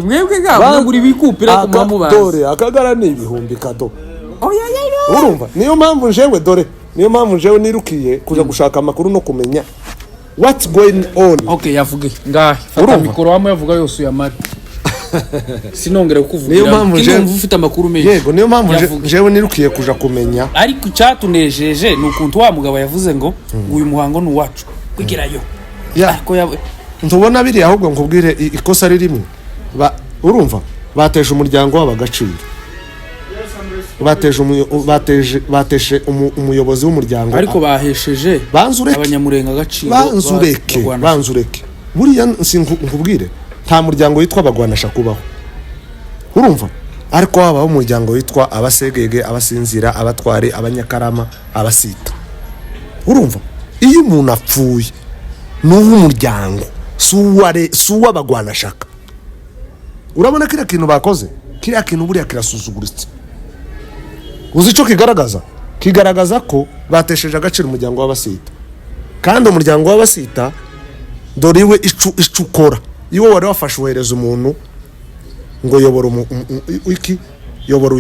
mwebwe ga mwagura ibikupira, ariko muba mubazi. Dore akagara ni ibihumbi kato. Oya ya. Urumva, niyo mpamvu njewe, dore niyo mpamvu njewe nirukiye kuja gushaka amakuru no kumenya what's going on. Okay, yavuge ngahe, fata Urumva? mikoro wamwe, yavuga yose uyamare, sinongere kukuvugira. Niyo mpamvu Ndumva ufite amakuru menshi. Yego, niyo mpamvu Yavuge. njewe nirukiye kuja kumenya. Ariko icyatunejeje ni ukuntu wa mugabo yavuze ngo uyu muhango ni uwacu kwigirayo. Ya. Ariko Ntubona biriya? Ahubwo nkubwire ikosa ririmo. Urumva, bateje umuryango wabo agaciro, bateje umuyobozi w'umuryango. Ariko bahesheje Banza ureke. abanyamurenga agaciro. Banza ureke. Barwana. Banza ureke. Buriya si nkubwire, nta muryango witwa abagwanasha kubaho, urumva? Ariko habaho umuryango witwa abasegege, abasinzira, abatware, abanyakarama, abasita. Urumva, iyo umuntu apfuye ni uw'umuryango, si uw'abagwanashaka. Urabona kiriya kintu bakoze, kiriya kintu buriya kirasuzuguritse. Uzi icyo kigaragaza? Kigaragaza ko batesheje agaciro umuryango w'abasita. Kandi umuryango w'abasita, dore iwe icu ukora, iwe wari wafashe wohereza umuntu ngo yobora iki, yobora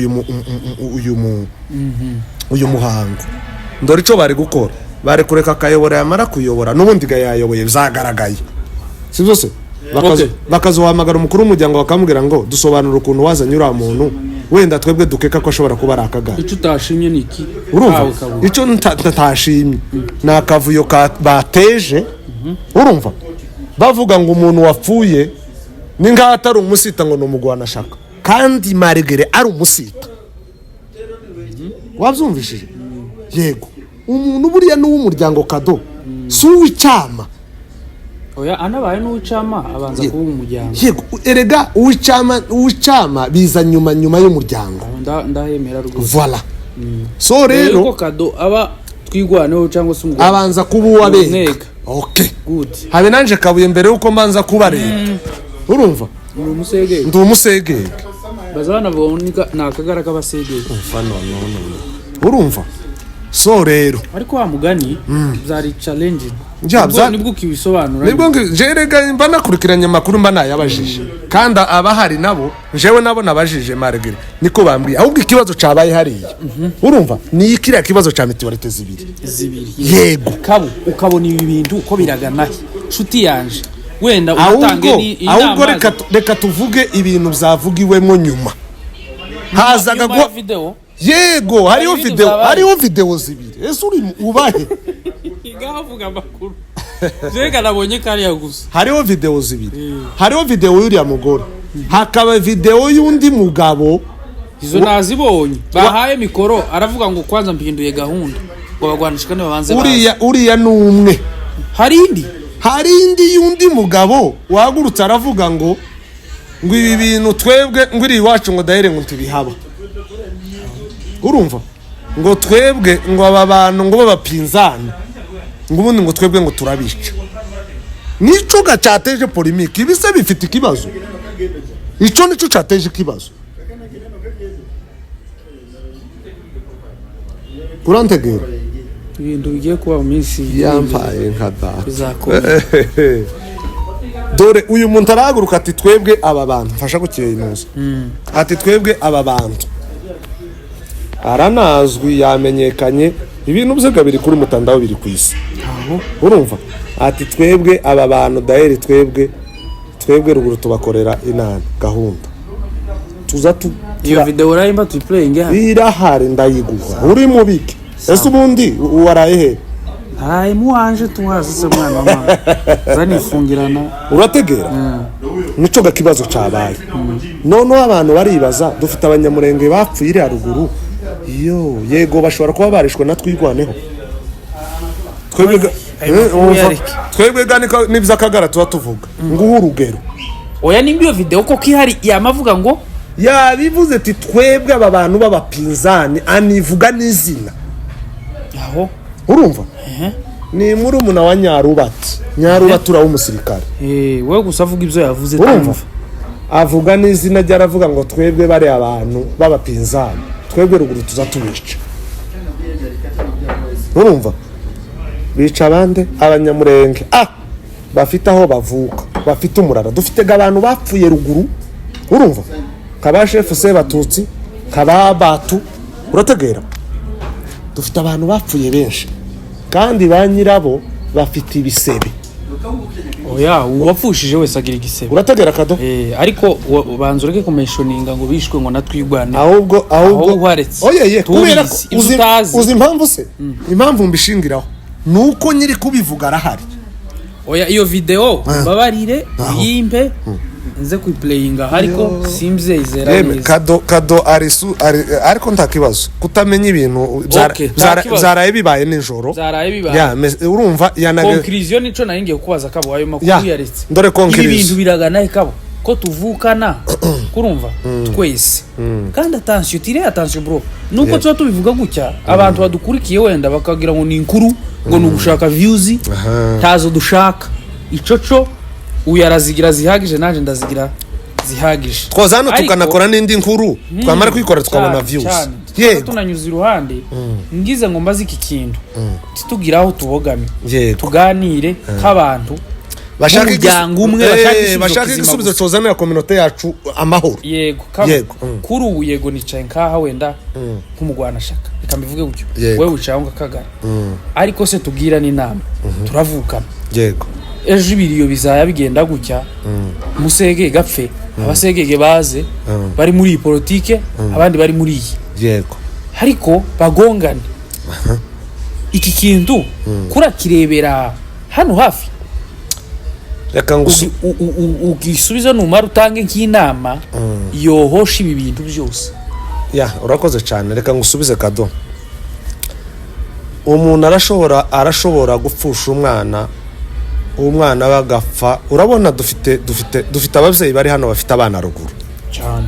uyu muhango. Dore icyo bari gukora, bari kureka akayobora, yamara kuyobora, n'ubundi ga yayoboye byagaragaye, si byo se? Okay. Bakazohamagara umukuru w'umuryango, bakamubwira ngo: "Dusobanura ukuntu wazanye uriya muntu." Wenda twebwe dukeka ko ashobora kuba ari Akagara. Icyo utashimye ni iki? Urumva? Kawe kabura. Icyo ntashimye ni akavuyo bateje. Urumva, bavuga ngo umuntu wapfuye ni nk'aho atari umusita, ngo ni umugwanashaka, kandi malgré ari umusita. Wabyumvishije? Yego, umuntu buriya ni uw'umuryango, kado si uw'icyama. Oya, anabaye n'uw'icama abanza kuba umuryango. Yego, erega uw'icama biza nyuma, nyuma y'umuryango. Aho ndahemera rwose. Voilà, so rero rero ko kado aba Twigwaneho cyangwa se umugore abanza kuba uwabega. Umwega. Okay. Good. Habe nanje Kabuye, mbere yuko mbanza kuba leta, urumva? Ni umusegege. Ndi umusegege. Baza banavuga ni Akagara k'abasegege. Umva, no, no, no, no. Urumva, so rero Ariko wa mugani byari challenge. Ya, Nibwo ukibisobanura. Nibwo jerega mba nakurikiranye amakuru, mba nayabajije, kandi abahari nabo, jewe nabo nabajije, malgré niko bambwiye. Ahubwo ikibazo cabaye hariya, urumva, ni kiriya kibazo ca mutualité zibiri. Zibiri. Yego. Kabu ukabona ibi bintu uko biragana he, nshuti yanje, wenda unatange Ahubwo ni ahubwo inama. Reka tuvuge ibintu byavugiwemo nyuma hazaga Nyuma ya video. Yego, hariho Ibintu video. byabaye. Hariho video zibiri. Ese uri ubahe? Ngaho avuga amakuru, jega nabonye kariya gusa. Hariho video zibiri. Hariho video y'uriya mugore, hakaba video y'undi mugabo. Izo nazibonye, bahaye mikoro aravuga ngo kwanza mpinduye gahunda, ngo bagwanishika nibabanze baze. Uriya ni umwe. Hari indi? Hari indi y'undi mugabo wahagurutse aravuga ngo ibi bintu twebwe, ngo iri iwacu, ngo dahere, ngo ntibihaba. Urumva, ngo twebwe, ngo aba bantu ngo b'abapinzani, ngo ubundi ngo twebwe ngo turabica. Nico cyateje polémique. Ibi se bifite ikibazo? Ico nico cyateje ikibazo. Urantegera? Ibintu bigiye kuba mu minsi Yampaye nka data. Bizakomera. Dore uyu muntu arahaguruka ati: "Twebwe aba bantu", mfasha gukira inuza, ati: "Twebwe aba bantu", aranazwi, yamenyekanye, ibintu bye biri kuri mutandao, biri ku isi. Aho. Urumva, ati: "Twebwe aba bantu daheri, twebwe ruguru tubakorera inama, gahunda tuza tu" Iyo video urayimba tuyiplayinge hano? Irahari, ndayiguha. Uri mubike. Ese ubundi waraye he? Haraye muwanje, tuhazi se mwana wa mama, zanifungirana. Urategera? Nico gakibazo cabaye. Noneho abantu baribaza: dufite Abanyamurenge bapfuye iri haruguru yo, yego, bashobora kuba barishwe na Twigwaneho. Twebwe Ayo makuru umva, yareke. Twebwe ga n'ivy'Akagara tuba tuvuga. Nguhe urugero. Oya, nimba iyo video koko ihari, yamavuga ngo Yabivuze ati: "Twebwe aba bantu b'abapinzani", anivuga n'izina. Aho. Urumva, ni murumuna wa Nyarubati. Nyarubati uriya w'umusirikare. Eh, wowe gusa avuga ibyo yavuze. Urumva? Twumva. Avuga n'izina rye, aravuga ngo: "Twebwe bariya abantu b'abapinzani, twebwe ruguru tuza tubica." Urumva, bica abande? Abanyamurenge bafite aho bavuka, bafite umurara. Dufite abantu bapfuye ruguru, urumva, nka ba shefu Sebatutsi, nka ba Batu. Urategera? Dufite abantu bapfuye benshi, kandi ba nyirabo bafite ibisebe. Oya, uwapfushije wese agira igisebe. Urategera, kado? Eh, ariko banza ureke kumentioninga ngo bishwe ngo natwigwane. Ahubwo Aho uharetse. Oye ye, kubera ko Tubizi, ibyo uzi, utazi. uzi impamvu se? Impamvu mbishingiraho ni uko nyiri kubivuga arahari. Oya, iyo video mbabarire, yimpe nze kuyiplayinga, ariko simbyizera Yeme neza. Kado arisu ari, ariko nta kibazo kutamenya ibintu Okay, nta kibazo. byaraye bibaye nijoro. Byaraye bibaye. Ya, urumva yanage Conclusion, nico nari ngiye kubaza kabo, ayo makuru Ya, yaretse. dore Ibi conclusion. bintu biragana he, kabo, ko tuvukana, kurumva twese? Kandi attention, tire attention bro, nuko tuba tubivuga gutya, abantu badukurikiye wenda bakagira ngo ni inkuru, ngo ni ugushaka views. Ntazo dushaka. Ico co uyu arazigira zihagije, nanjye ndazigira zihagije. Twoza hano Ariko- tukanakora n'indi nkuru, twamara kuyikora tukabona Cyane, views. cyane. Tukaba Yego. tunanyuze iruhande, ngize ngo mbaze iki kintu, titugire aho tubogamye. Yego. Tuganire nk'abantu Bashaka b'umuryango umwe, bashaka igisubizo bashaka kizima igisubizo gusa. cozanira communauté yacu amahoro. Yego, kabo. Yego. Kuri ubu, yego, nicaye nkaha wenda nk'umugwanashaka, reka mbivuge gutyo. Yego. Wowe wicaye aho ngakagara, ariko se tubwira n'inama, turavukana. Yego. Ejo ibiriyo bizaya bigenda gutya, musege gapfe. Abasegege baze bari muri iyi politike, abandi bari muri iyi, ariko bagongane. Iki kintu kurakirebera hano hafi. Reka ngusu Ugisubize numara utange nk'inama yohosha ibi bintu byose. Ya, urakoze cyane. Reka ngusubize, Kado. Umuntu arashobora gupfusha umwana, umwana we agapfa. Urabona dufite ababyeyi bari hano bafite abana ruguru. Cyane.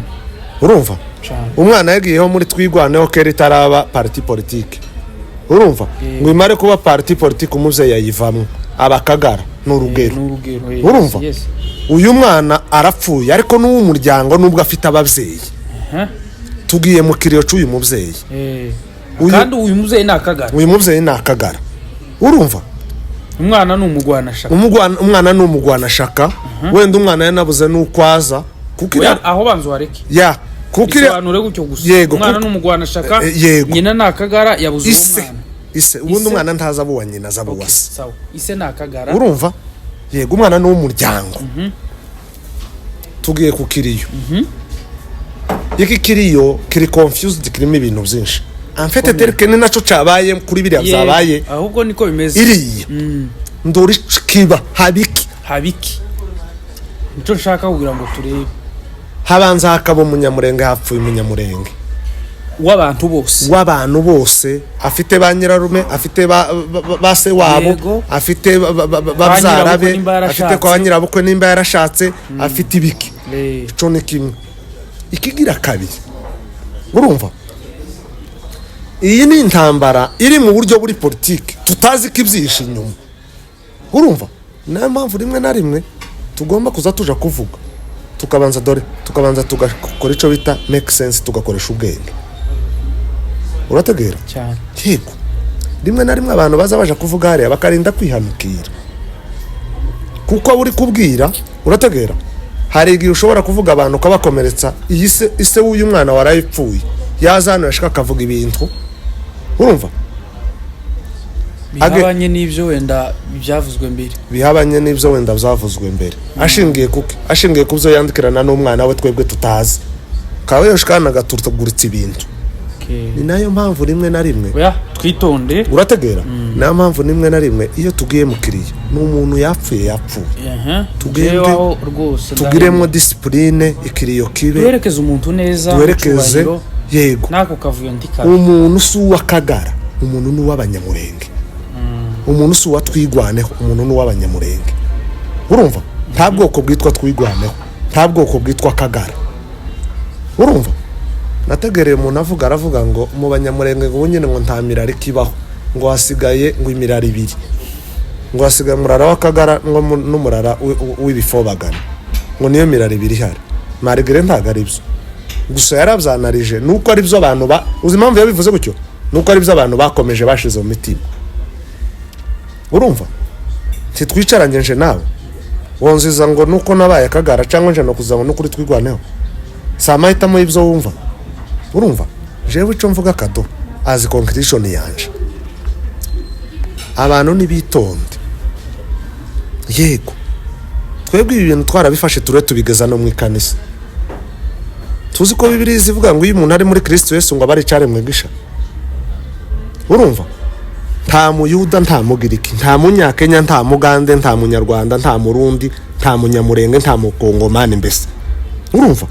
Urumva? Cyane. Umwana yagiyeho muri Twigwaneho kera itaraba parti politique, urumva? Ngo imare kuba parti politique, umubyeyi yayivamo aba akagara, ni urugero. Ni urugero, yes. Urumva? Yes. Uyu mwana arapfuye, ariko n'uw'umuryango, nubwo afite ababyeyi. Tugiye mu kiriyo cy'uyu mubyeyi. Kandi uyu mubyeyi ni akagara. Uyu mubyeyi ni akagara, urumva? Umwana ni umugwanashaka. Umwana ni umugwanashaka. Wenda umwana yanabuze n'uko aza kuko Oya, aho banza uhareke. Ya, kuko iriya Bisobanure gutyo gusa. Yego, Umwana ni umugwanashaka. Yego. Nyina ni akagara, yabuze uwo Ise mwana. Ise ubundi. Ise. Umwana ntaza aba uwa nyina, aza aba uwa Okay, se. sawa, ise ni akagara. Urumva? Yego, umwana ni uw'umuryango. Tugiye ku kiriyo. Iki kiriyo kiri confused, kirimo ibintu byinshi en fait, tereke ni nacyo cyabaye kuri biriya byabaye. Ahubwo niko bimeze. Iriya ndori kiba habiki. Habiki, nicyo nshaka kugira ngo turebe. Habanza hakaba umunyamurenge, hapfuye umunyamurenge w'abantu bose. W'abantu bose, afite ba nyirarume, afite ba se wabo, afite babyara nyirabukwe be, nimba yarashatse. afite kwa nyirabukwe nimba yarashatse, afite ibiki. Ico ni kimwe. Ikigira kabiri, urumva, iyi ni intambara iri mu buryo buri politiki, tutazi ko ibyihishe inyuma. Urumva, niyo mpamvu rimwe na rimwe tugomba kuza tuja kuvuga, tukabanza, dore tukabanza tugakora icyo bita make sense, tugakoresha ubwenge. Urategera? Cyane. Yego, rimwe na rimwe abantu baza baje kuvuga hariya bakarinda kwihanukira, kuko abo uri kubwira, urategera, hari igihe ushobora kuvuga abantu ukabakomeretsa. Iyi se, ise w'uyu mwana warayipfuye yaza hano yashaka akavuga ibintu, urumva? Bihabanye n'ibyo wenda byavuzwe mbere. Bihabanye n'ibyo wenda byavuzwe mbere, ashingiye kuki? Ashingiye ku byo yandikirana n'umwana we twebwe tutazi, kaba yoshikana agatuguritsa ibintu. Ni nayo mpamvu rimwe na rimwe Oya, twitonde. Urategera? Niyo mpamvu rimwe na rimwe iyo tugiye mu kiriyo, ni umuntu yapfuye, yapfuye. Tugende, Jewe aho rwose tugiremo discipline, ikiriyo kibe duherekeze umuntu neza mu duherekeze cyubahiro. Yego. N'ako kavuyo ndikabe. Umuntu si uw'akagara, umuntu ni uw'abanyamurenge. Umuntu si uwa Twigwaneho, umuntu ni uw'abanyamurenge. Urumva, nta bwoko bwitwa Twigwaneho, nta bwoko bwitwa Kagara. Urumva, nategereye umuntu avuga, aravuga ngo mu banyamurenge ngo ubu nyine ngo nta mirari ikibaho, ngo hasigaye ngo imirari ibiri, ngo hasigaye umurara w'akagara ngo n'umurara w'ibifobagana, ngo niyo mirari ibiri ihari. Marigere ntabwo ari byo gusa yarabyanarije, nuko ari byo abantu ba uzi impamvu yabivuze gutyo, nuko ari byo abantu bakomeje bashize mu mitima. Urumva, ntitwicaranye nje nawe wonziza ngo nuko nabaye akagara, cyangwa nje no kuza ngo nukuri Twigwaneho, si amahitamo y'ibyo wumva. Urumva, jewe icyo mvuga, Kado, azi conclusion yanje, abantu nibitonde. Yego, twebwe ibi bintu twarabifashe, ture tubigeza no mu ikanisa. Tuzi ko Bibiliya ivuga ngo iyo umuntu ari muri Kristo Yesu ngo aba ari icyaremwe gisha. Urumva, nta Muyuda, nta Mugiriki, nta Munyakenya, nta Mugande, nta Munyarwanda, nta Murundi, nta Munyamurenge, nta Mukongomani. Mbese urumva,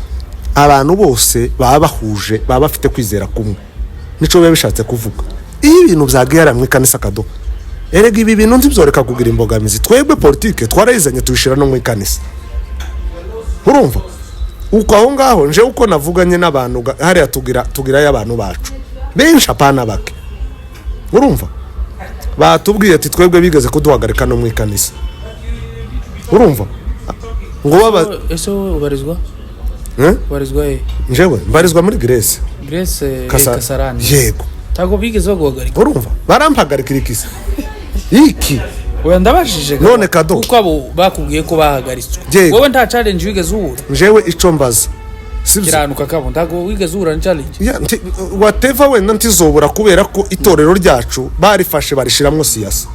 abantu bose baba bahuje, baba bafite kwizera kumwe, nico biba bishatse kuvuga. Iyo ibintu byagiye mu ikanisa, Kado, erega ibi bintu ntibyoreka kugira imbogamizi. Twebwe politike twarayizanye, tuyishyira no mu ikanisa. Urumva, uko aho ngaho nje uko navuganye n'abantu hariya tugirayo abantu bacu benshi, apana bake. Urumva, batubwiye ati twebwe bigeze kuduhagarika no mu ikanisa. Urumva, ngo baba Ese wowe ubarizwa Eh? Ubarizwa he? Njewe mbarizwa muri Grace. Grace Kasarani? Yego. Ntabwo bigeze baguhagarika? Urumva, barampagarikira ikisi iki? Oya, ndabajije. None Kado. Kuko abo bakubwiye ko bahagaritswe, Yego. wowe nta challenge wigeze uhura? Njewe ico mbaza, sibyo? Kiranuka kabo, ntabwo wigeze uhura na challenge? Ya, whatever, wenda ntizobura kubera ko itorero ryacu barifashe barishiramwo siyasa.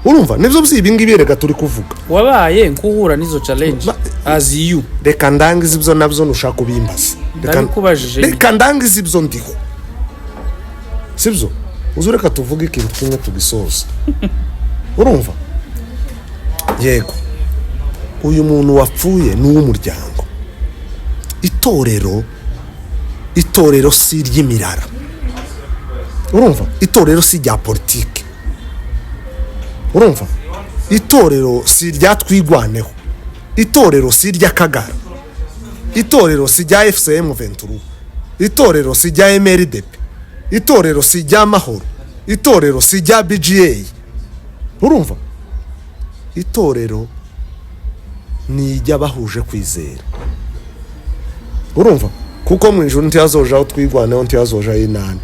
Urumva, nibyo by'ibi ngibi reka turi kuvuga. Wabaye nkuhura n'izo challenge as you? Reka ndangize ibyo nabyo nushaka kubimbaza. Ndabikubajije nyine. Reka ndangize ibyo ndiho, sibyo? Uzi, reka tuvuge ikintu kimwe tugisoza. Urumva, yego, uyu muntu wapfuye ni uw'umuryango. Itorero si iry'imirara. Urumva, itorero si irya politiki. Urumva, itorero si irya Twigwaneho. Itorero si iry'Akagara. Itorero si irya AFC M23. Itorero si irya MRDP. Itorero si iry'Amahoro. Itorero si irya BGA. Urumva, itorero ni iry'abahuje kwizera. Urumva, kuko mu ijuru ntihazojaho Twigwaneho, ntihazojaho Inani,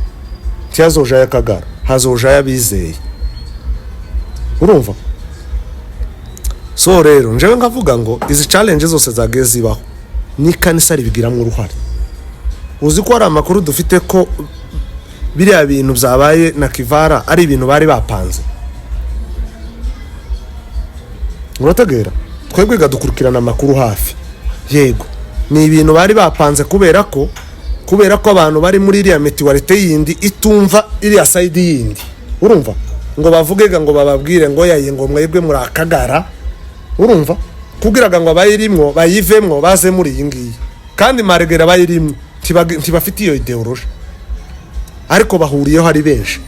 ntihazojaho Akagara, hazojaho abizeye. Urumva, so rero njyewe nkavuga ngo izi challenge zose zagiye zibaho n'ikanisa ribigiramo uruhare. Uzi ko hari amakuru dufite ko biriya bintu byabaye na Kivara ari ibintu bari bapanze. Urategera, twebwe dukurikirana amakuru hafi. Yego, ni ibintu bari bapanze kubera ko abantu bari muri iriya mutualité yindi itumva iriya side yindi. Urumva, ngo bavuge ngo bababwire ngo yaye, ngo mwebwe muri Akagara. Urumva, kubwiraga ngo abayirimwo bayivemwo baze muri iyi ngiyi, kandi maregera abayirimwo ntibafite iyo idéologie, ariko bahuriyeho ari benshi.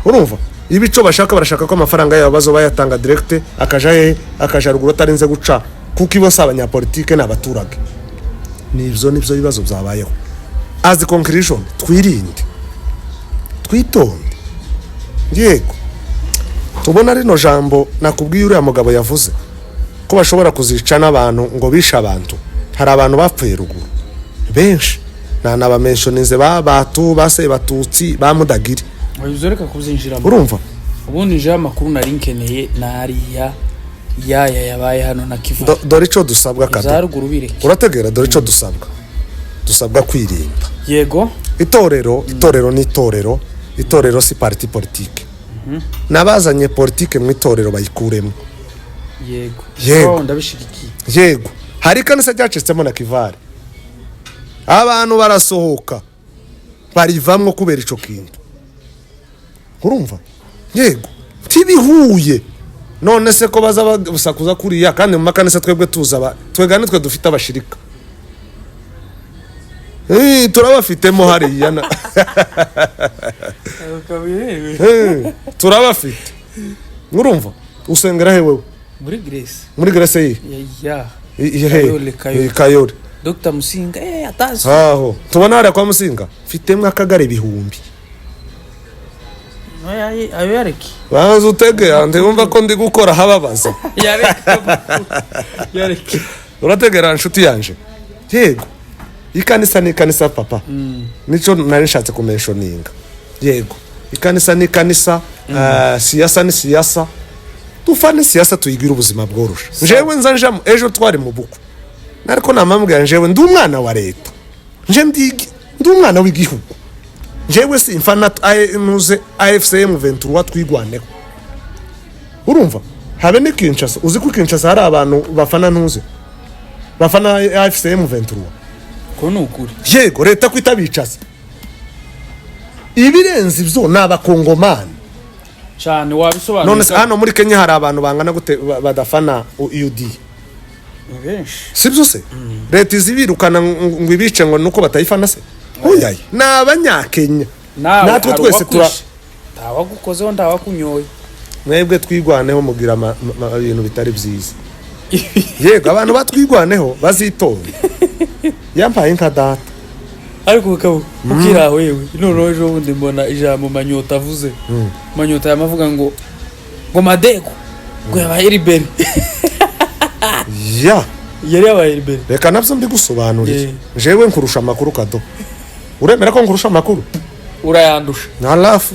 Urumva, ibico bashaka, barashaka ko amafaranga yabo bazo bayatanga direct, akaja hehe? Akaja ruguru atarinze guca, kuko ibo si abanyapolitike, ni abaturage. Nibyo, nibyo bibazo byabayeho. As conclusion, twirinde, twitonde. Yego, tubona rino jambo nakubwiye uriya mugabo yavuze ko bashobora kuzica n'abantu, ngo bishe abantu. Hari abantu bapfuye ruguru benshi, nta nabamenshonize ba Batu base Batutsi ba Mudagiri. Ibyo reka kubyinjiramo. Urumva. Ubundi njewe amakuru nari nkeneye ni ariya yaya yabaye hano na Kivu. Dore icyo dusabwa Ibya kado. ruguru bireke. Urategera, dore icyo dusabwa. Dusabwa kwirinda. Itorero, itorero ni itorero. Itorero si parti politique. N'abazanye politike mu itorero bayikuremo. Yego. Oh, ndabishigikiye. Yego, hari ikanisa ryacitsemo na Kivari, abantu barasohoka barivamwo kubera ico kintu. Urumva, yego, ntibihuye. None se ko baza basakuza kuriya, kandi mu makanisa twebwe tuza twega nitwe dufite abashirika? Turabafitemo hariya turabafite. Urumva, usengera he wewe? Muri Grace. Muri Grace yi? Ya. He? Kayole, Kayole. Kayole. Dr Musinga, atazi. Aho tubona hariya kwa Musinga mfitemo Akagara ibihumbi. Oya, ayo yareke. Banza utege, wumva ko ndi gukora hababaza. Yareke, yareke. Urategera, nshuti yanje? Yego, ikanisa ni ikanisa, papa. Nico nari nshatse kumenshoninga. Yego, ikanisa ni ikanisa. Siyasa ni siyasa, dufane siyasa tuyigira ubuzima bworoshe. Njewe nza njamo, ejo twari mu bukwe, nariko namambwira njewe ndi umwana wa leta, nje ndi umwana w'igihugu. Njewe simfana ntuze AFC M23 Twigwaneho. Urumva, habe ni Kinshasa. Uzi ko Kinshasa hari abantu bafana ntuze, bafana AFC M23? Ko ni ukuri? Yego, leta ko itabicaza. Ibirenze ibyo ni Abakongomani. Cyane, wabisobanuye. None se hano muri Kenya hari abantu bangana gute badafana UD? Ni benshi. Sibyo se? Leta izibirukana ngo ibice ngo nuko batayifana se? Oyaye, ni Abanyakenya. Nawe natwe hari twese tura uwakwishe. Ntawagukozeho, ntawakunyoye. Mwebwe Twigwaneho mugira ibintu bitari byiza. Yego, abantu batwigwaneho bazitonde. Yampaye nka data. Ariko ukaba ukiri aho yewe, noneho ejo bundi mbona ijambo Manyota avuze. Manyota yamavuga ngo Madeko ngo yabaye libéré. Ya. Yari yabaye libéré. Reka nabyo mbigusobanurire. Jewe nkurusha amakuru, kado. Uremera ko nkurusha amakuru? Urayandusha. Nta rafu.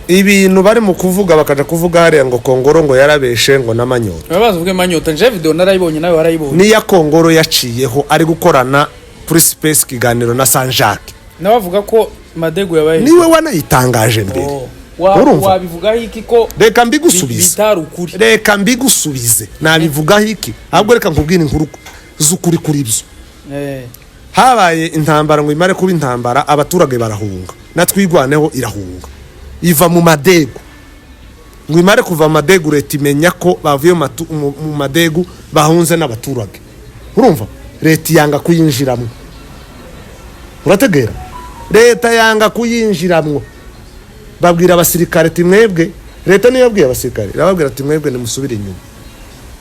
Ibintu bari mu kuvuga, bakaja kuvuga hariya ngo Kongoro ngo yarabeshe, ngo n'Amanyota. Urabaza uvuge Manyota, nje video narayibonye, nawe warayibonye. Niya Kongoro yaciyeho ari gukorana kuri space kiganiro na San Jacques. Nawe avuga ko Madego yabaye Niwe wanayitangaje mbere. Oh. Urumva? Wabivugaho iki ko Reka mbigusubize. Bitari ukuri? Reka mbigusubize. Nabivugaho iki? Ahubwo reka nkubwire inkuru z'ukuri kuri byo. Habaye intambara, ngo imare kuba intambara abaturage barahunga, na Twigwaneho irahunga iva mu Madegu. Ngo imare kuva mu Madegu, leta imenya ko bavuye mu Madegu bahunze n'abaturage. Urumva, leta yanga kuyinjiramo. Urategera? Leta yanga kuyinjiramo, babwira abasirikare ati mwebwe, leta niyo yabwiye abasirikare, irababwira ati mwebwe nimusubire inyuma,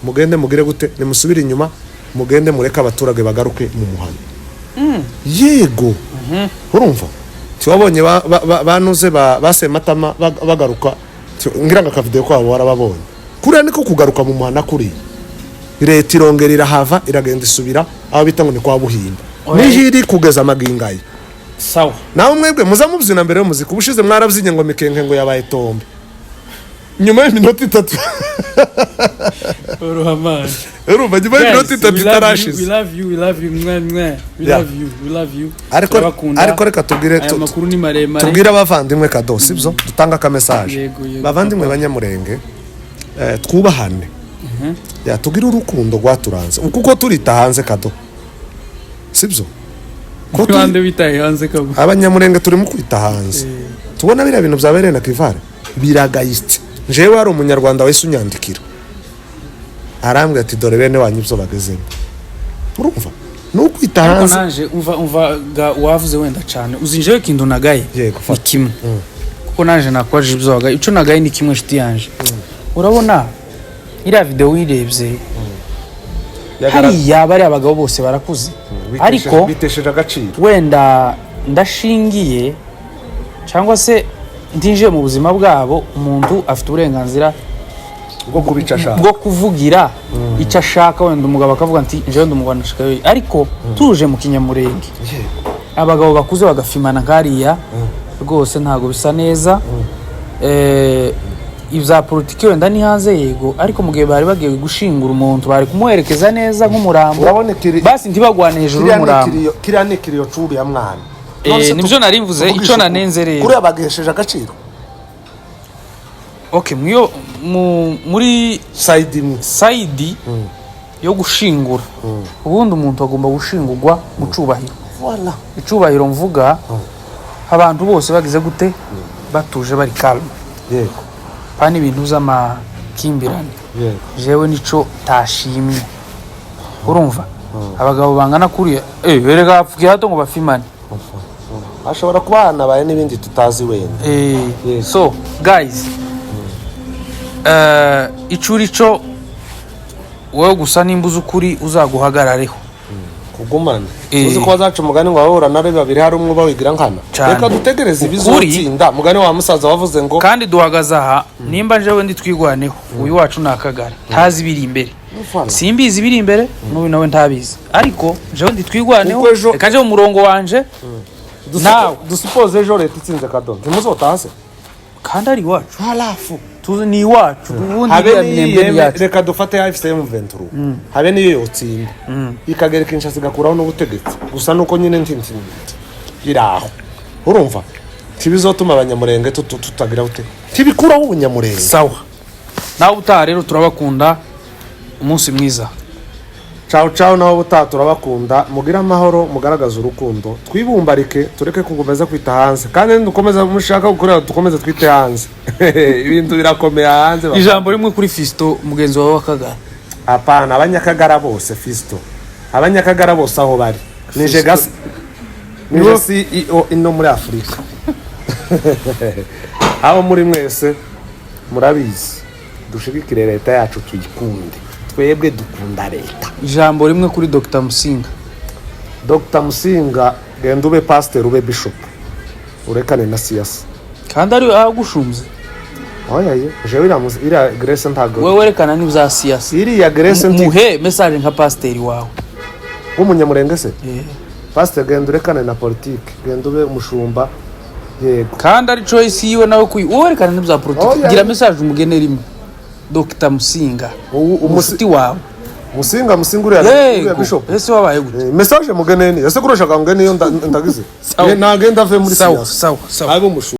mugende mugire gute, nimusubire inyuma, mugende mureke abaturage bagaruke mu muhanda. Yego, urumva, tiwabonye banuze ba Sematama bagaruka, ngira ngo akavideo kwabo warababonye. Kuriya niko kugaruka mu muhanda. Kuriya leta irongera irahava, iragenda isubira aho bita ngo ni kwa Buhimba. Oya. Niho iri kugeza amagingo aya. Sawa. Nawe mwebwe muza mubyina mbere y'umuziki. Ubushize mwarabyinnye ngo Mikenke ngo yabaye tombe nyuma y'iminota 3. Uruhamana. Urumva, nyuma y'iminota 3 itarashize. We love you, we love you, mwe mwe, we love you, we love you. Ariko Turabakunda. ariko reka tubwire Aya makuru ni maremare. tubwire abavandimwe kado, sibyo? Dutanga akamesaje. Yego, Bavandimwe banyamurenge, twubahane, ya tugire urukundo rwaturanze kuko turita hanze kado, sibyo? Ko Bande bitaye hanze kabo? Abanyamurenge turimo kwita hanze. Tubona biriya bintu byabereye na Kivare biragayitse. Njyewe hari umunyarwanda wese unyandikira arambwira ati dore bene wanyu ibyo bagezemo. Urumva, ni ukwita Ariko hanze. Nanje umva ga wavuze wenda cyane, uzi njewe ikintu nagaye Yego, ni fata. kimwe, kuko nanje nakwaje ibyo wagaye. Ico nagaye ni kimwe, nshuti yanje. Urabona iriya video wirebye hariya, bariya abagabo bose barakuze, ariko bitesheje agaciro. Wenda ndashingiye cyangwa se ntinjiye mu buzima bwabo, umuntu afite uburenganzira bwo kubica ashaka, bwo kuvugira icyo ashaka. Wenda umugabo akavuga ati njyewe ndi umugabo ndashaka ibi." Ariko tuje mu kinyamurenge, abagabo bakuze bagafimana nkariya, rwose ntabwo bisa neza. Ibya politiki wenda ni hanze, yego, ariko mu gihe bari bagiye gushingura umuntu, bari kumuherekeza neza nk'umurambo. Urabona Basi ntibagwane hejuru kiriya ni y'umurambo. Kiriya ni ikiriyo c'uriya mwana. Nibyo nari mvuze, Tuvugishe ico nanenze rero. Kuriya bagihesheje agaciro. Okay, mwiyo muri Side imwe. Side yo gushingura, ubundi umuntu agomba gushingurwa mu cubahiro. Voilà. Icubahiro mvuga, abantu bose bagize gute, batuje, bari calme, pani ibintu z'amakimbirane. Jewe nico tashimye. Urumva, abagabo bangana kuriya, erega hapfukiye hato ngo bafimane. Hashobora kuba hanabaye n'ibindi tutazi wenda. So guys, ico uri cyo wowe gusa, nimba uzi ukuri uzaguhagarareho. Kugumana. Uzi ko bazaca umugani ngo abahura nari babiri hari umwe uba wigira nkana. Cane. Reka dutegereze Ukuri. ibizotsinda. Mugani wa musaza wavuze ngo Kandi duhagaze aha, nimba njyewe ndi Twigwaneho, uyu wacu ni Akagara, ntazi ibiri imbere. Voilà. Simbizi ibiri imbere, n'uyu nawe ntabizi, ariko njyewe ndi Twigwaneho. Kuko ejo- Reka nje mu murongo wanje nawe. Dusuppose ejo leta itsinze kado, ntimuzotaha se? Kandi ari iwacu. Halafu Tuzi ni iwacu ubundi. Habe Iriya Minembwe ni n'iyo iyacu. Reka dufate AFC M23, habe niyo yotsinda ikagera Kinshasa igakuraho n'ubutegetsi, gusa nuko nyine ntinzi iraho. Urumva, ntibizotuma abanyamurenge tutagira bute, ntibikuraho ubunyamurenge. Sawa, nawe utaha rero, turabakunda, umunsi mwiza. Ciao ciao, naho ubutaha, turabakunda, mugire amahoro, mugaragaze urukundo, twibumbarike, tureke kukomeza kwita hanze. Kandi nidukomeza mushaka gukorera dukomeze twite hanze, ibintu birakomeye hanze. Ijambo rimwe kuri Fisto, mugenzi wawe w'Akagara. Apana, abanyakagara bose, Fisto, abanyakagara bose aho bari, nije gasi, nije CEO ino muri Afurika. Aho muri mwese murabizi, dushigikire leta yacu, tuyikunde, twebwe dukunda leta. Ijambo rimwe kuri Dr Musinga. Dr Musinga, genda ube pasiteri, ube bishop, urekane na siyasa. Kandi ari agushumbye. Oya ye, jewe iriya Grace ntabwo Wowe werekana n'ibya siyasa. Iriya Grace nti Muhe message nka pasiteri wawe. W'umunyamurenge se? Pasiteri, genda urekane na politike, genda ube umushumba, yego. Kandi ari choice yiwe nawe kuyi, wowe werekana n'ibya politiki. Oya. Gira message umugenera imwe, Dr Musinga, umushuti wawe. Musinga uriya Yego. Bishop. Ese wabaye gute? Message mugeneni ese kurashaka ngeni iyo ndagize. Sawa. Nagenda ave muri Sawa. siyasa Sawa sawa. abe umushumba.